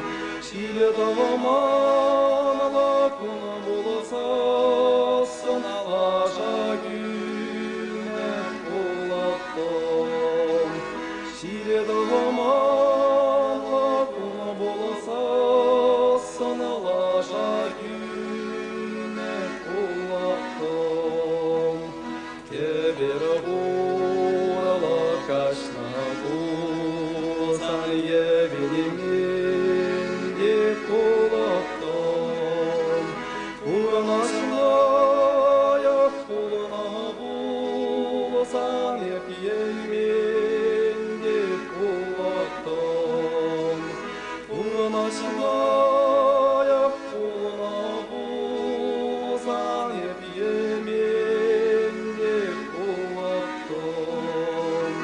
Ҫил-тӑманлӑ кун пулсассӑн лаша кӳлнӗ пулӑттӑм. Ҫил-тӑманлӑ кун пулсассӑн лаша кӳлнӗ пулӑттӑм. Кӗпер урлӑ каҫнӑ пулсан йӗпенмен те пулӑттӑм. Пурӑнас лайӑх пулнӑ пулсан эп йӗмен те пулӑттӑм. Пурӑнас лайӑх пулнӑ пулсан эп йӗмен те пулӑттӑм.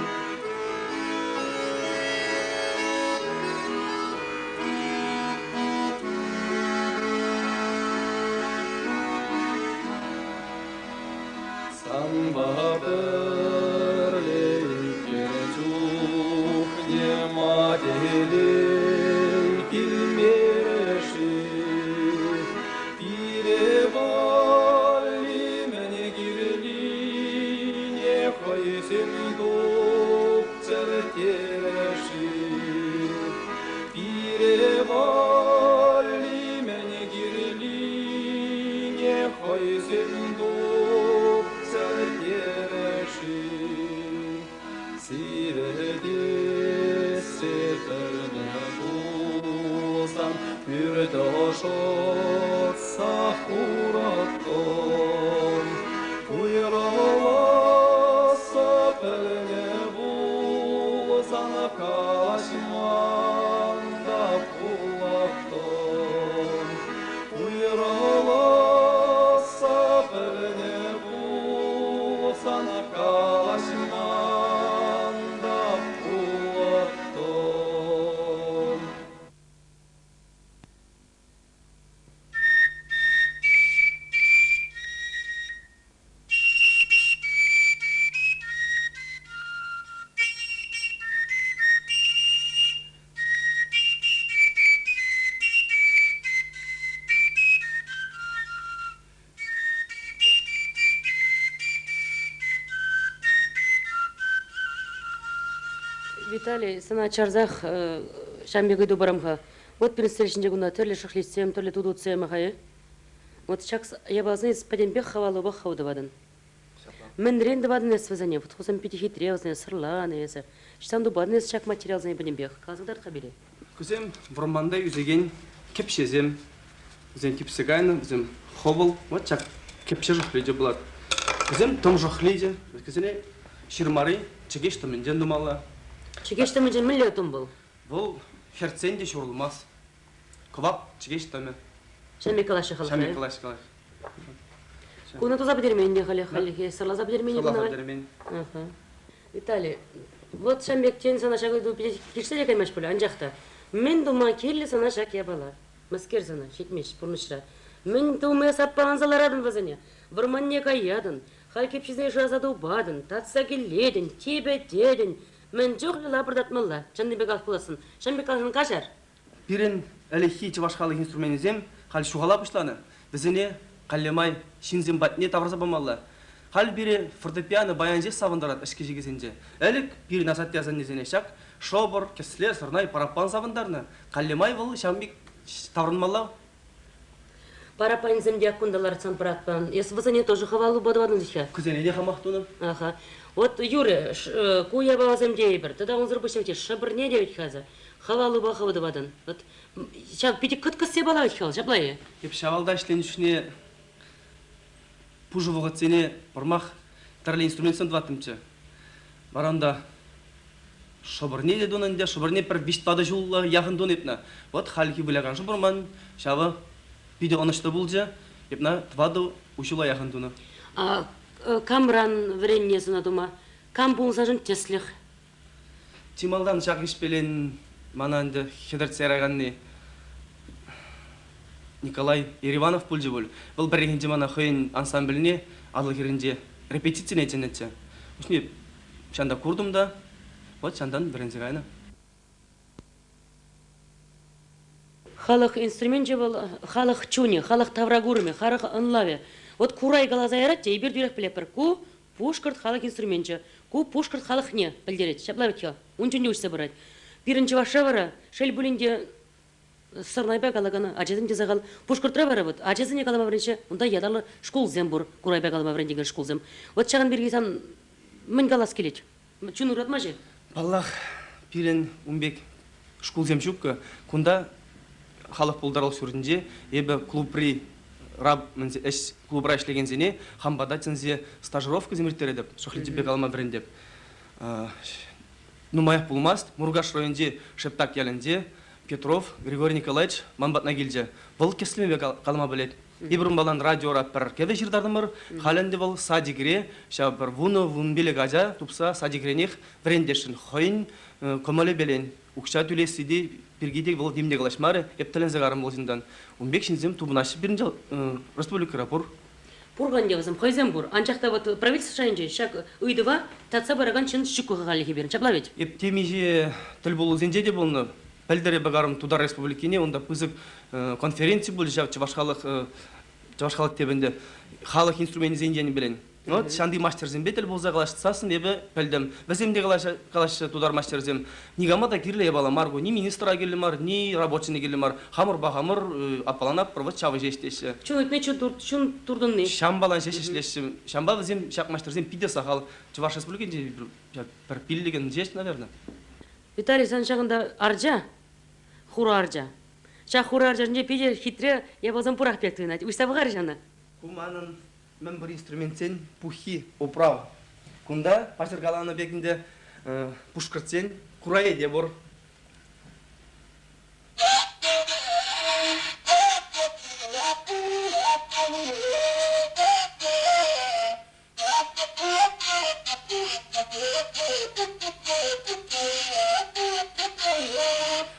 Санпа пӗрле иккен чухне ма телей килмерӗ-ши? Пире валли мӗн кирлине хӑйсем тупчӑр терӗ-ши? Пире валли мӗн кирлине хӑйсем тупчӑр терӗ-ши? Сивӗтессе пӗлнӗ пулсан пӳрт ӑшӑтса хураттӑм. Уйрӑласса пӗлнӗ пулсан калаҫман та пулаттӑм. Уйрӑласса пӗлнӗ пулсан калаҫман та пулаттӑм. Виталий, сана чарсах ҫам пек ыйту парам-ха. Вот пирӗн сӗтел ҫинче кунта тӗрлӗ шӑхличсем, тӗрлӗ тутутсем ха-и? Вот ҫак япаласене эс пӗтӗмпех хавалупах хӑв тӑватӑн. Мӗнрен тӑватӑн эс вӗсене? Вот хусем питӗ хитре вӗсене сӑрланӑ эсӗ. Ӑҫтан тупатӑн эс ҫак материалсене пӗтӗмпех? Каласа кӑтарт-ха пире. Кусем вӑрманта ӳсекен кӗпҫесем. Вӗсем типсе кайнӑ, вӗсем хӑвӑл. Вот ҫак кӗпҫе шӑхличӗ пулать. Вӗсем тӑм шӑхличӗ. Вӗсене ҫырмари чӗкеҫ тӑмӗнчен тумалла. Чӗкеҫ тӑмӗнчен мӗнле тӑм вӑл? Вӑл хӗртсен те ҫурӑлмасть. Кӑвак чӗкеҫ тӑмӗ. Ҫамми калаҫҫӗ халӑхра. Ҫамми калаҫҫӗ калаҫ. Куна туса пӗтермен те халӗ, хальлӗхе сӑрласа пӗтермен Сӑрласа пӗтермен. Виталий, вот ҫам пек тен сана ҫак ыйту килсе те каймасть пулӗ, анчах та мӗн тума кирлӗ сана ҫак япала? Мӗскер сана ҫитмест пурнӑҫра? Мӗн тума саппаланса ларатӑн вӗсене? Вӑрманне каятӑн, халь кӗпҫисене шыраса тупатӑн, татса килетӗн, типӗтетӗн. Мӗн чухлӗ лапӑртатмалла? Чӑннипе калас пулассӑн, ҫам пек каласан каҫар. Пирӗн ӗлӗкхи чӑваш халӑх инструменчӗсем халь ҫухала пуҫланӑ. Вӗсене калле май ҫынсем патне тавӑрса памалла. Халь пире фортепиано баян ҫеҫ савӑнтарать ӗҫкӗ-ҫикӗсенче. Ӗлӗк пирӗн асатте-асаннесене ҫак шӑпӑр, кӗсле, сӑрнай, параппан савӑнтарнӑ. Калле май вӑл ҫавӑн пек таврӑнмалла. Параппанӗсем те кунта лартсан параппан. Эс вӗсене тоже хӑвалупа тӑватӑн-ҫке. Кӗсене те хамах тунӑ. Аха. Вот, Юрӗ, ку япаласем тейӗпӗр. Тата унсӑр пуҫне шӑпӑрне те вӗт-ха Хӑвалупа хӑв тӑватӑн. Вот ҫав питӗ кӑткӑс япала вӗт-ха ҫапла-и? Эп ҫавалта ӗҫленӗ чухне пушӑ вӑхӑтсене пӑрмах тӗрлӗ инструментсем тӑваттӑмччӗ. Вара унта шӑпӑрне те тунӑ ӗнтӗ, шӑпӑрне пӗр виҫ-тӑватӑ ҫул яхӑн тунӑ эпна. Вот хальхи вылякан шӑпӑр ман ҫавӑ питӗ ӑнӑҫлӑ пулчӗ. Эпна тӑватӑ ҫула яхӑн тунӑ. А камран вӗреннӗ эс ӑна тума? Кам пулсашӑн тӗслӗх? Чи малтан ҫак ӗҫпелен мана ӗнтӗ хӗтӗртсе яраканни Николай Ериванов пулчӗ пуль. Вӑл пӗррехинче мана хӑйӗн ансамбльне Атӑл хӗрринче репетицине чӗннӗччӗ. Пуҫне ҫанта куртӑм та, вот ҫантан вӗренсе кайнӑ. Халӑх инструменчӗ вӑл халӑх чунӗ, халӑх тавракурӑмӗ, халӑх ӑнлавӗ. Вот курай каласа ярать те эпир тӳрех пӗлетпӗр. Ку пушкӑрт халӑх инструменчӗ. Ку пушкӑрт халӑхне пӗлтерет. Ҫапла вӗт-ха. Ун чунне уҫса пырать. Пирӗн чӑвашра вара, шел пулин те, сӑрнайпа калакан ачасем те сахал. Пушкӑртра вара вот ачасене калама вӗренҫҫӗ. Унта ятарлӑ шкулсем пур, курайпа калама вӗрентекен шкулсем. Вот ҫакӑн пирки сан мӗн калас килет? Чун ыратмасть-и? Паллах, пирӗн ун пек шкулсем ҫуккӑ. Кунта халӑх пултарулӑх ҫуртӗнче эпӗ клубри ӗҫ клубра ӗҫлекенсене хам пата чӗнсе стажировкӑсем ирттеретӗп, шӑхличӗпе калама вӗрентӗп. Нумаях пулмасть Муркаш районӗнчи Шептак ялӗнче Петров Григорий Николаевич ман патна килчӗ. Вӑл кӗслемепе калама пӗлет. Эпир унпалан радиора пӗр кӗвӗ ҫыртартӑмӑр. Халь ӗнтӗ вӑл садикре ҫав пӗр вунӑ-вунпилӗк ача тупса садикренех вӗрентесшӗн. Хӑйӗн кӑмӑлӗпелен укҫа тӳлесси те пирки те вӑл ним те калаҫмарӗ. Эп тӗлӗнсе карӑм вӑл ҫынтан. Ун пек ҫынсем тупӑнаҫҫӗ пирӗн республикӑра пур. Пур-ха ӗнтӗ вӗсем, хӑйсем пур. Анчах та вот правительство шайӗнче ҫак ыйтӑва татса паракан ҫын ҫук-ха хальлӗхе пирӗн. Ҫапла ведь? Эп темиҫе тӗлпулусенче те пулнӑ. Пӗлтӗр эпӗ карӑм Тутар Республикине, унта пысӑк конференци пулчӗ ҫав чӑваш халӑх чӑваш халӑх теп ӗнтӗ халӑх инструменчӗсен енӗпелен. Вот ҫанти маҫтӑрсемпе тӗл пулса калаҫсассӑн эпӗ пӗлтӗм. Вӗсем те калаҫҫӗ тутар маҫтӑрсем. Никама та кирлӗ япала мар ку. Ни министра кирлӗ мар, ни рабочине кирлӗ мар. Хамӑрпа хамӑр аппаланатпӑр, вот ҫавӑ ҫеҫ теҫҫӗ. Чун ыйтни чун туртӑнни. Ҫампалан ҫеҫ ӗҫлеҫҫӗ. Ҫампа вӗсем ҫак маҫтӑрсем питӗ сахал. Чӑваш Республикинче пӗр пиллӗкӗн ҫеҫ, наверное. Виталий, сан ҫакӑнта арча, хура арча. Ҫак хура арчасенче питӗ хитре япаласем пурах пек туйӑнать. Уҫса пӑхар-и ҫавна? Ку манӑн мӗнпур инструментсен пуххи, управ. Кунта паҫӑр каланӑ пек ӗнтӗ пушкӑртсен курайӗ те пур.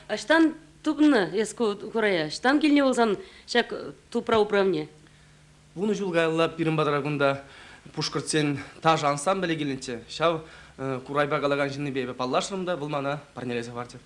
Ӑҫтан тупнӑ эс ку курая? Ӑҫтан килнӗ пулсан ҫак тупра управне? Вунӑ ҫул каялла пирӗн патра кунта пушкӑртсен ташӑ ансамблӗ килнӗччӗ. Ҫав курайпа калакан ҫыннипе эпӗ паллашрӑм та вӑл мана парнелесе хӑварчӗ.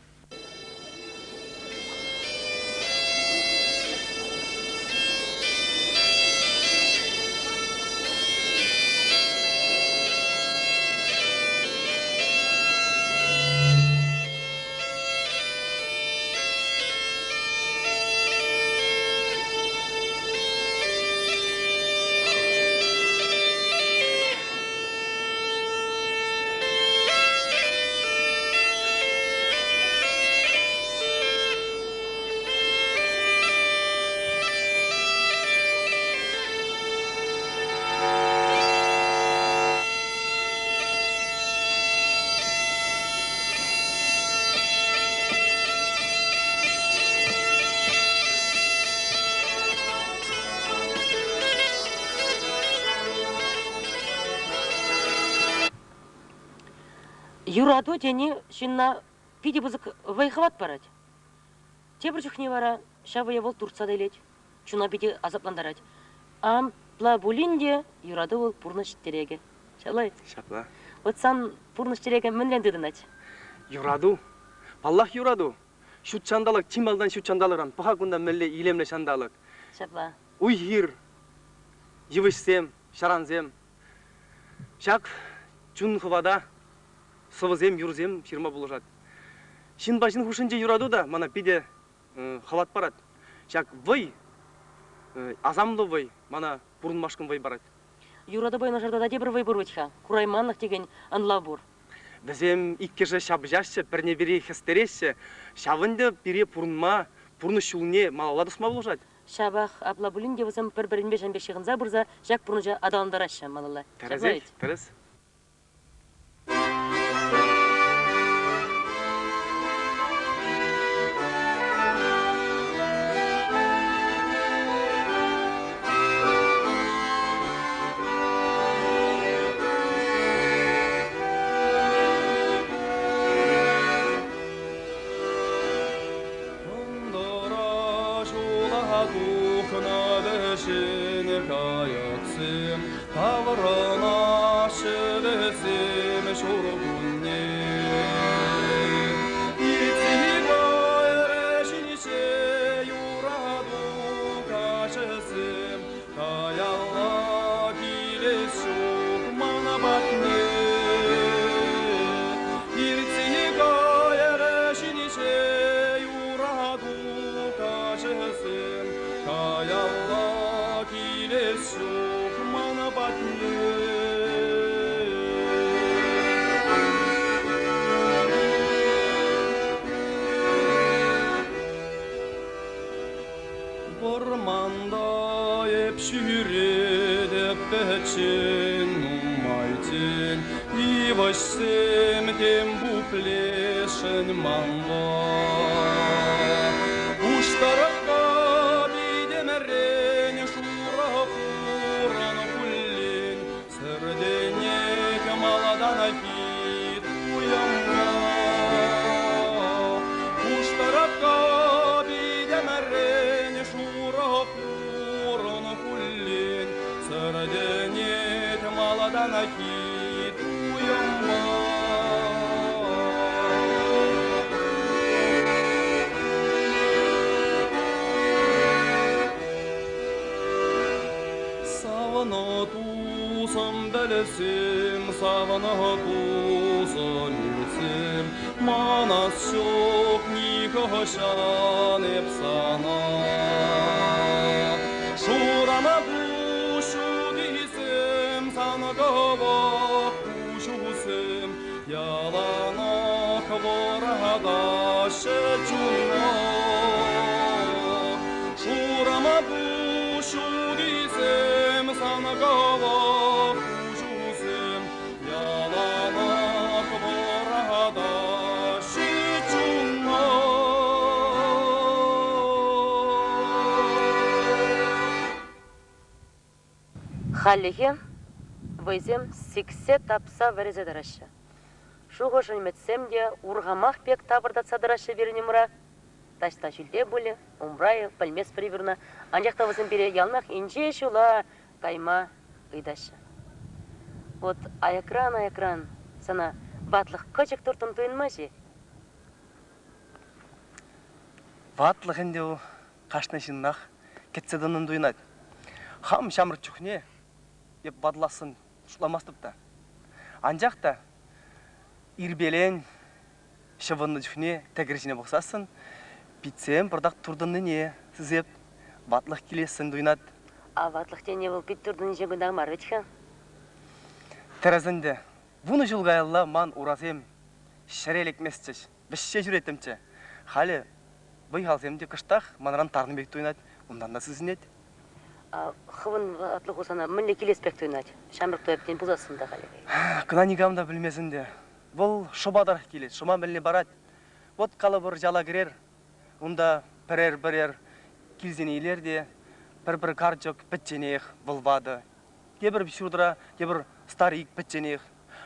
Юрату тени ҫынна питӗ пысӑк вӑй-хӑват парать. Тепӗр чухне вара ҫав вӑя вӑл туртса та илет, чуна питӗ асаплантарать. Апла пулин те юрату вӑл пурнӑҫ тӗрекӗ. Ҫапла-и? Ҫапла. Вот сан пурнӑҫ тӗрекӗ мӗнрен тытӑнать? Юрату. Паллах, юрату. Ҫут ҫанталӑк чи малтан ҫут ҫанталӑкран. Пӑха кунта мӗнле илемлӗ ҫанталӑк. Ҫапла. Уй-хир, йывӑҫсем, ҫарансем. Ҫак чун хӑвата сӑвӑсем, юрӑсем ҫырма пулӑшать. Ҫынпа ҫын хушшинчи юрату та мана питӗ хӑват парать. Ҫак вӑй, асамлӑ вӑй мана пурӑнмашкӑн вӑй парать. Юратупа юнашар тата тепӗр вӑй пур вӗт-ха. Курайманлӑх текен ӑнлав пур. Вӗсем иккӗшӗ ҫапӑҫаҫҫӗ, пӗрне-пӗри хӗстереҫҫӗ. Ҫав ӗнтӗ пире пурӑнма, пурнӑҫ ҫулне малалла тӑсма пулӑшать. Ҫапах, апла пулин те вӗсем пӗр-пӗринпе ҫан пек ҫыхӑнса пырса ҫак пурнӑҫа аталантараҫҫӗ малалла. Тӗрӗсех, тӗрӗс. Кӑнтӑра ҫула тухнӑ вӗҫен кайӑксем таврӑнаҫҫӗ вӗсем ҫуркунне. Иртсе кайрӗ ҫинҫе юрату каҫӗсем, каялла килес ҫук ман патне. Иртсе кайрӗ ҫинҫе юрату каҫӗсем, каялла килес ҫук ман патне. Вӑрманта эп ҫӳретӗп пӗччен нумайччен, Йывӑҫсем тем пуплесшӗн манпа. Пуҫтаракка витӗмрен шурӑ хурӑн хуллен Сӗртӗнет малтанхи туйӑмпа. Пуҫтаракка витӗмрен шурӑ хурӑн хуллен Сӗртӗнет малтанхи туйӑмпа. Савӑнӑ тусӑм пӗлсем, савӑнӑ тусӑм илсем, манас ҫук нихӑҫан эп сана. Шурама пуҫ ҫутисем, сан кӑвак куҫусем, яланах вӑратаҫҫӗ чуна. Шурама пуҫ ҫутисем, сан кӑвак куҫусем, яланах вӑратаҫҫӗ чуна. Хальлӗхе вӑйсем сиксе тапса вӗресе тӑраҫҫӗ. Шухӑш-ӗмӗтсем те урхамах пек тапӑртатса тӑраҫҫӗ пирӗн умра. Таҫта ҫӳлте пулӗ, умра-и, пӗлместпӗр эпир ӑна, анчах та вӗсем пире яланах инҫе ҫула кайма ыйтаҫҫӗ. Вот аякран-аякран сана ватлӑх кӑчӑк туртӑм туйӑнмасть-и? Ватлӑх ӗнтӗ вӑл кашни ҫыннах кӗтсе тӑнӑн туйӑнать. Хам ҫамрӑк чухне эп ватӑлассӑн шутламастӑп та. Анчах та ирпелен ҫӑвӑннӑ чухне тӗкӗр ҫине пӑхсассӑн питсем пӑртак туртӑннине сисеп, ватлӑх килессӗн туйӑнать. А ватлӑх тени вӑл пит туртӑннинчен кӑна мар вӗт-ха. Тӗрӗс ӗнтӗ. 10 ҫул каялла ман урасем ҫӗре лекместчӗҫ, вӗҫсе ҫӳреттӗмччӗ. Халӗ вӑй-халсем те кӑштах манран тарнӑ пек туйӑнать, унтан та сисӗнет. Хӑвӑн ватлӑху сана мӗнле килес пек туйӑнать? Ҫамрӑк туя пулсассӑн та халӗ. Кӑна никам та пӗлмест ӗнтӗ. Вӑл шӑпа тӑрӑх килет, шӑма мӗнле парать. Вот калӑпӑр яла кӗрер, унта пӗрер-пӗрер килсене илер те пӗр-пӗр карчӑк пӗчченех вӑл ватӑ. Тепӗр ҫуртра тепӗр старик пӗчченех.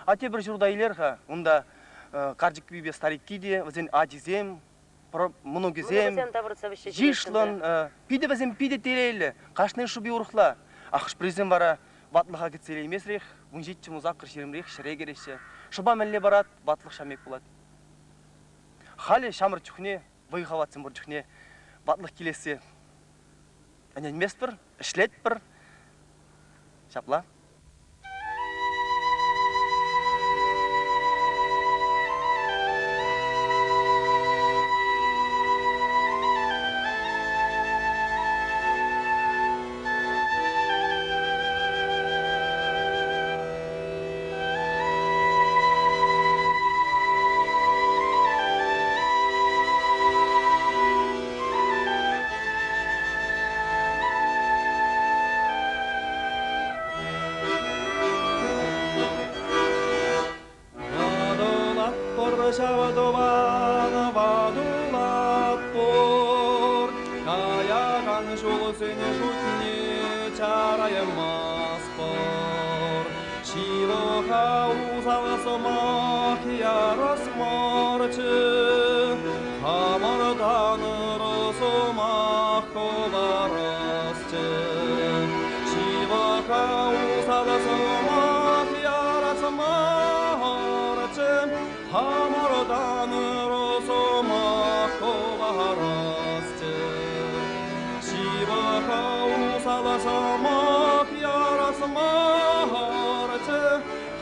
А тепӗр ҫурта илер-ха, унта. Карчӑккипе старикки те, вӗсен ачисем, мӑнукӗсем йышлӑн, питӗ вӗсем питӗ телейлӗ. Кашни шӑпи урӑхла. А хӑш-пӗрисем вара ватлӑха кӗтсе илеймесӗрех 17 мусаккӑр ҫирӗмрех ҫӗре кӗреҫҫӗ. Шӑпа мӗнле парать, ватлӑх ҫамек пулать. Халӗ ҫамрӑк чухне, вӑй-хӑватсем пур чухне ватлӑх килессе ӗненместпӗр, ӗҫлетпӗр. Ҫапла. Ватӑлатпӑр ҫав тӑван, ватӑлатпӑр. Каякан ҫулсен шутне чараймастпӑр. Ҫывӑха усал сӑмах ярас марччӗ, хамӑртан ырӑ сӑмах хӑварасчӗ. Ҫывӑха усал сӑмах ярас марччӗ, хамӑртан ырӑ сӑмах хӑварасчӗ. Ҫывӑха усал сӑмах ярас марччӗ,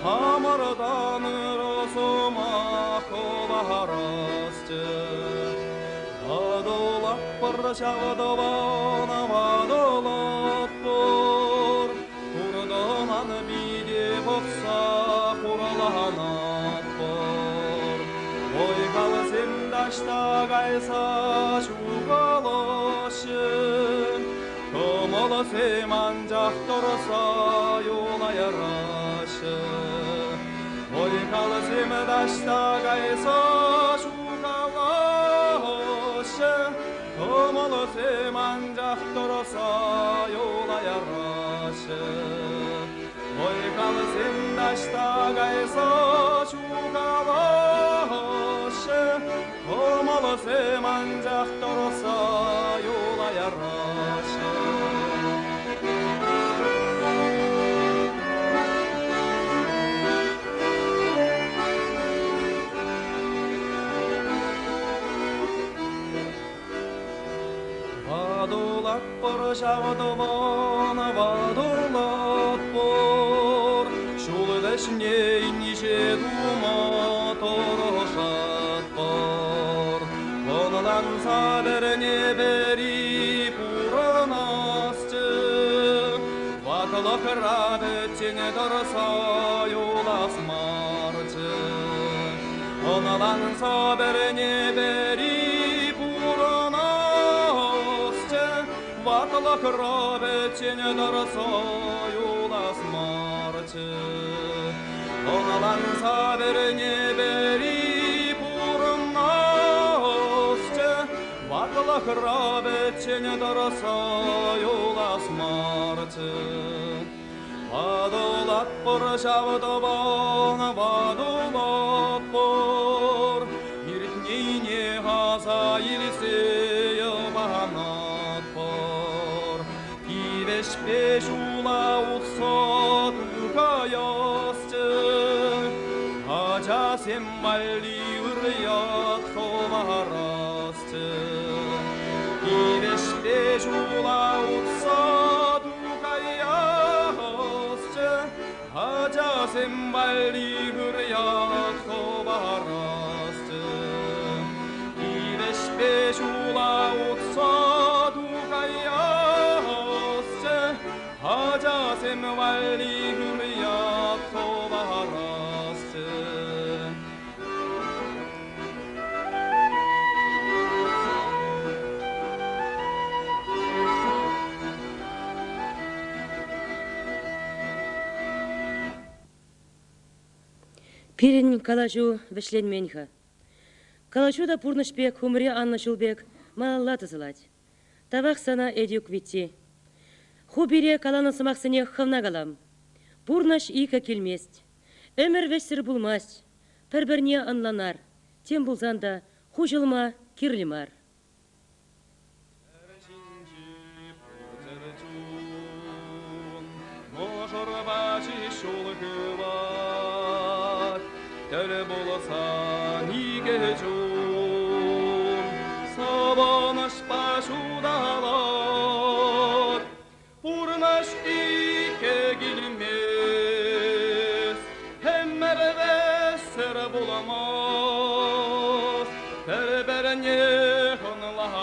хамӑртан ырӑ сӑмах хӑварасчӗ. Ватӑлатпӑр ҫав тӑван, ватӑлатпӑр, туртӑнан пите пӑхса хурланатпӑр. Вӑй-халсем таҫта кайса ҫухалаҫҫӗ, кӑмӑлсем анчах тӑрса юлаяраҫҫӗ. Вӑй-халсем таҫта кайса ҫухалаҫҫӗ, кӑмӑлсем анчах тӑрса юлаяраҫҫӗ. Вӑй-халсем таҫта кайса ҫухалаҫҫӗ, кӑмӑлсем анчах тӑрса юлаяраҫҫӗ. Ватӑлатпӑр ҫав тӑван, ватӑлатпӑр, ҫул вӗҫне инҫе тума тӑрӑшатпӑр. Ӑнланса пӗрне-пӗри пурӑнасчӗ, ватлӑхра пӗччен тӑрса юлас марччӗ. Ӑнланса пӗрне-пӗри пурӑнасчӗ, ватлӑхра пӗччен тӑрса юлас марччӗ. Ӑнланса пӗрне-пӗри пурӑнасчӗ, ватлӑхра пӗччен тӑрса юлас марччӗ. Ватӑлатпӑр ҫав тӑван, ватӑлатпӑр, иртнине аса илсе йӑпанатпӑр. Тивӗҫпе ҫула утса тухаясчӗ, ачасем валли ыр ят хӑварасчӗ. Тивӗҫпе ҫула утса тухаясчӗ, ачасем валли ыр ят хӑварасчӗ. Тивӗҫпе ҫула утса тухаясчӗ, ачасем валли ыр ят хӑварасчӗ. Пирӗн калаҫу вӗҫленмен-ха. Калаҫу та пурнӑҫ пек, умри анлӑ ҫул пек малалла тӑсӑлать. Тавах сана, Эдюк Витти. Ху пире каланӑ сӑмахсене хӑвна калам. Пурнӑҫ иккӗ килмест. Ӗмӗр вӗҫсӗр пулмасть. Пӗр-пӗрне ӑнланар, тем пулсан та хуҫӑлма кирлӗ мар. Мӑшӑрпа ҫул хывать, тӗл пулсан икӗ чун савӑнӑҫпа ҫуталать. Пурнӑҫ икке килмест, ӗмӗр вӗҫсӗр пулмасть. Пӗр-пӗрне ӑнланар,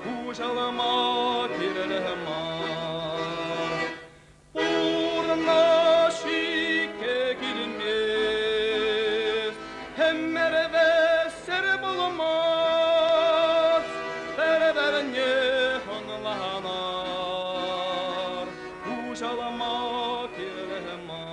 хуҫалма кирлӗ мар. Пурнӑҫ икке килмест, ӗмӗр вӗҫсӗр пулмасть. Пӗр-пӗрне ӑнланар, хуҫалма кирлӗ мар.